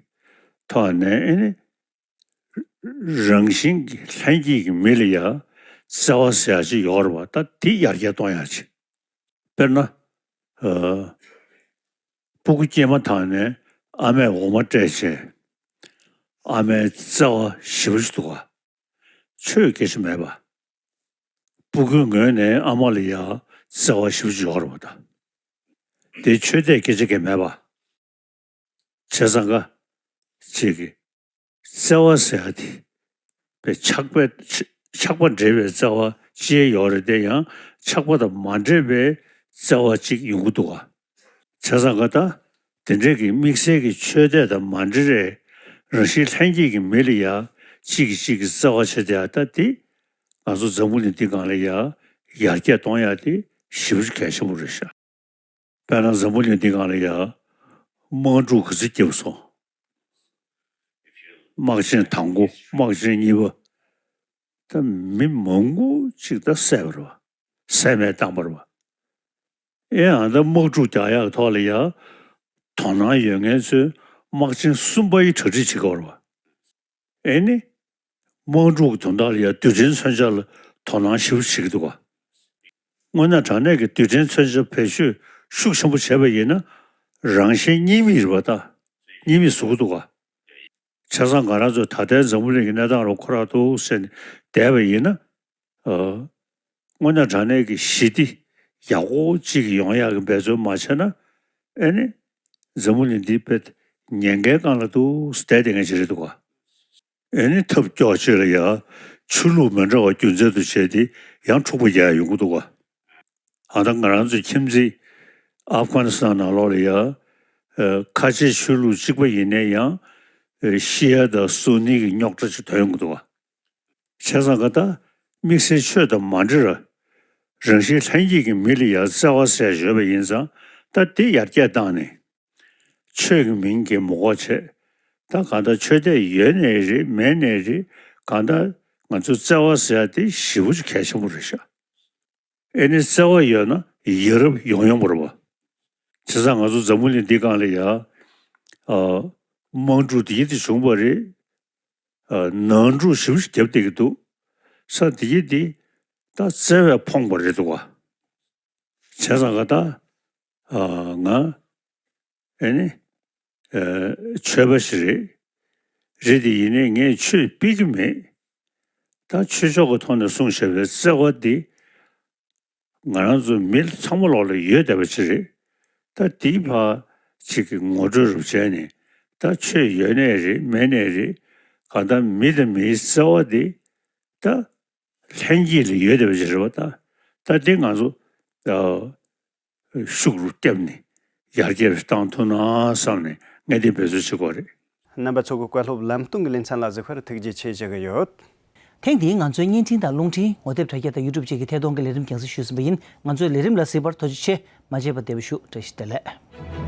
ཐོག་ནས་ཨེ་ནི་རང་བཞིན་གྱི་ལྷན་སྐྱེས་ཀྱི་མི་ལ་ཡ་བརྩེ་བ་ཟེར་ཡ་ཅིག་ཡོད་རེད་བ། ད་དེ་ཡར་རྒྱས་གཏོང་ཡ་ཅིག་དཔེར་ན། ཨ། སྤུ་གུ་སྐྱེས་མ་ཐག་ནས་ཨ་མས་འོ་མ་སྤྲད་བྱས། ཨ་མའི་བརྩེ་བ་ཞེ་པོ་ཅིག་འདུག་ག་ཆོས་སྐད་ཆ་མེད་པ། སྤུ་གུའི་ངོས་ནས་ཨ་མ་ལ་ཡ་བརྩེ་བ་ཞེ་པོ་ཅིག་ཡོད་རེད་བ་ད། དེ་ཆོས་དད་སྐད་ཆ་གང་མེད་པ། བྱས་ཙང་ཀ་ཅིག་གི་བརྩེ་བ་ཟེར་ཡ་དེ། པའི་ཆགས་པའི་ཆགས་པ་འདྲེས་པའི་བརྩེ་བ་ཅིག་ཡོད་རེད་དེ། ཡང་ཆགས་པ་དང་མ་འདྲེས་པའི་བརྩེ་བ་ཅིག་ཡོང་གི་འདུག་ག་བྱས་ཙང་ཀ་ད་དེ་འདྲའི་གི་དམིགས་བསལ་གྱི་ཆོས་དད་དང་མ་འདྲེས་རེད། རང་བཞིན་ལྷན་སྐྱེས་ཀྱི་མི་ལ་ཡ་གཅིག་གིས་གཅིག་གི་བརྩེ་བ་བྱེད་དེ་ཡ་ད་དེ་ང་ཚོ་འཛམ་བུ་གླིང་འདི་སྒང་ལ་ཡ་ཡར་རྒྱས་གཏོང་ཡ་དེ་ཞེ་པོ་ཅིག་གལ་ཆེན་པོ་རེད་ཤག་དཔེར་ན་འཛམ་བུ་གླིང་འདི་སྒང་ལ་ཡ་དམག་འཁྲུག་ག་ཚོད་བརྒྱབ་སོང་། དམག་ཆེན་དང་པོ་དམག་ཆེན་གཉིས་པ། ད་མི་མང་པོ་ཅིག་ད་བསད་པ་རེད་བ། བསད་རྨས་བཏང་པ་རེད་བ། ཨེ་ཨ་ད་དམག་འཁྲུག་རྒྱག་ཡག་ཐོག་ལ་ཡ་དོ་སྣང་ཡོད་མཁན་ཚོས་དམག་ཆེན་གསུམ་པ་ཡི་གྲ་སྒྲིག་བྱེད་དགོས་རེད་བ། ཨེ་ནི། དམག་འཁྲུག་གི་དོན་དག་ལ་ཡང་རྡུལ་ཕྲན་མཚོན་ཆ་ལ་དོ་སྣང་ཞེ་པོ་བྱེད་ཀྱི་འདུག་ག་དངོས་གནས་དྲང་གནས་ཀྱི་རྡུལ་ཕྲན་མཚོན་ཆ་བེད་སྤྱོད་ཤུགས་ཆེན་པོ་བྱས་པ་ཡིན་ན། རང་གཞན་གཉིས་མེད་རེད་པ་ད། གཉིས་མེད་བཟོ་གི་འདུག་ག་བྱས་ཙང་ང་རང་ཚོ་ད་ལྟའི་འཛམ་བུ་གླིང་གི་གནས་སྟངས་རུ་ཁོ་རང་འདུག་ཟེར་ནས་བསྡད་པ་ཡིན་ན། དངོས་གནས་དྲང་གནས་ཀྱི་ཞི་བདེ་ཡག་པོ་གཅིག་ཡོང་ཡག་གི་འབད་བརྩོན་མ་བྱས་ན། ཨེ་ནི། འཛམ་བུ་གླིང་འདི་དཔེ་ཉེན་ཁའི་སྒང་ལ་འདུག་བསྡད་བསྡད་མཁན་ཅིག་རེད་འདུག་ག་ཨེ་ནི་ཐབས་སྐྱོ་ཅིག་ལ་ཡ། ཆོས་ལུགས་མི་འདྲ་བ་རྒྱུ་མཚན་དུ་བྱས་ཏེ་ཡང་འཁྲུག་པ་རྒྱག་ཡ་ཡོང་གི་འདུག་ག་ཨ་ད་ང་རང་ཚོའི་ཁྱིམ་མཚེས་ཨབ་གྷ་ནི་སི་ཐན་ནང་ལོགས་ལ་ཡ། ཨ། ཁ་ཆེ་ཆོས་ལུགས་གཅིག་པ་ཡིན་ནའི་ཡང་། ཨ། ཤི་ཡ་དང་སུ་ནི་གི་རྙོག་དྲ་ཅིག་ཐོན་ཡོང་གི་འདུག་ག་བྱས་ཙང་ཀ་ད་དམིགས་བསལ་ཆོས་དང་མ་འབྲེལ་བར། རང་བཞིན་ལྷན་སྐྱེས་ཀྱི་མི་ལ་ཡང་བརྩེ་བ་ཟེར་ཡོད་པ་ཡིན་ཙང་། ད་དེ་ཡར་རྒྱས་བཏང་ནས། ཆོས་ཀྱི་མིང་གིས་མི་གོ་བྱས། ད་གང་ལྟར་ཆོས་དད་ཡོད་ནའི་རེད་མེད་ནའི་རེད། གང་ལྟར་ང་ཚོ་བརྩེ་བ་ཟེར་ཡ་དེ་ཞེ་པོ་ཅིག་གལ་ཆེན་པོ་རེད་ཤག་ཨེ་ནི་བརྩེ་བ་ཡོད་ན་ཡ་རབས་ཡོང་ཡོང་བ་རེད་བ། བྱས་ཙང་ང་ཚོ་འཛམ་བུ་གླིང་འདི་སྒང་ལ་ཡ། ཨ། དམག་འཁྲུག་དེ་ཡིད་དུ་བྱུང་བ་རེད། ཨ། ནང་འཁྲུག་ཞེ་པོ་ཞིག་བརྒྱབ་བསྡད་ཀྱི་འདུག་ས་དེ་ཡིད་དེ་ད་བརྩེ་བས་ཕོངས་པ་རེད་འདུག་ག་བྱས་ཙང་ཀ་ད། ཨ། ང་། ཨེ་ནི། ཨ། ཆོས་པ་ཞིག་རེད། རེད་དེ་ཡིན་ནའི་ངས་ཆོས་སྤེལ་གྱི་མེད། ད་ཆོས་ཕྱོགས་ཀྱི་ཐོག་ནས་གསུངས་བཞག་པའི་བརྩེ་བ་འདི། ང་རང་ཚོ་མི་ཚང་མ་ལོག་ལ་ཡོད་བསྡད་པ་ཅིག་རེད། ད་དེའི་ཕར་ཅིག་གི་ངོ་སྤྲོད་རུ་བྱས་ནས། ད་ཆོས་ཡོད་ནའི་རེད་མེད་ནའི་རེད། གང་ལྟར་མི་དང་མིའི་བརྩེ་བ་འདི་ད་ལྷན་སྐྱེས་ལ་ཡོད་བསྡད་པ་ཅིག་རེད་བ་ད། ད་འདི་ང་ཚོ་ཤུགས་རུ་བརྒྱབ་ནས་ཡར་རྒྱས་རུ་བཏང་ཐུབ་ན་བསམ་ནས་ངས་འདི་འབད་རྩོལ་བྱེད་དགོས་རེད། རྣམ་པ་ཚོ་གི་བཀའ་སློབ་ལམ་སྟོན་གྱི་ལེ་ཚན་ལ་གཟིགས་པར་ཐུགས་རྗེ་ཆེ་ཞུ་གི་ཡོད། ཐེངས་འདིའི་ང་ཚོའི་བརྙན་འཕྲིན་དང་རླུང་འཕྲིན། ངོ་དེབ་དྲ་རྒྱ་དང་ཡུ་ཊུབ་བཅས་ཀྱི་ཐད་གཏོང་གི་ལས་རིམ་རྒྱང་སྲིང་ཞུས་ཟིན་པ་ཡིན། ང་ཚོའི་ལས་རིམ་ལ་གཟིགས་པར་ཐུགས་རྗེ་ཆེ། མ་བརྗེད་པར་བདེ་པོ་བཞུགས། བཀྲ་ཤིས་བདེ་ལེགས།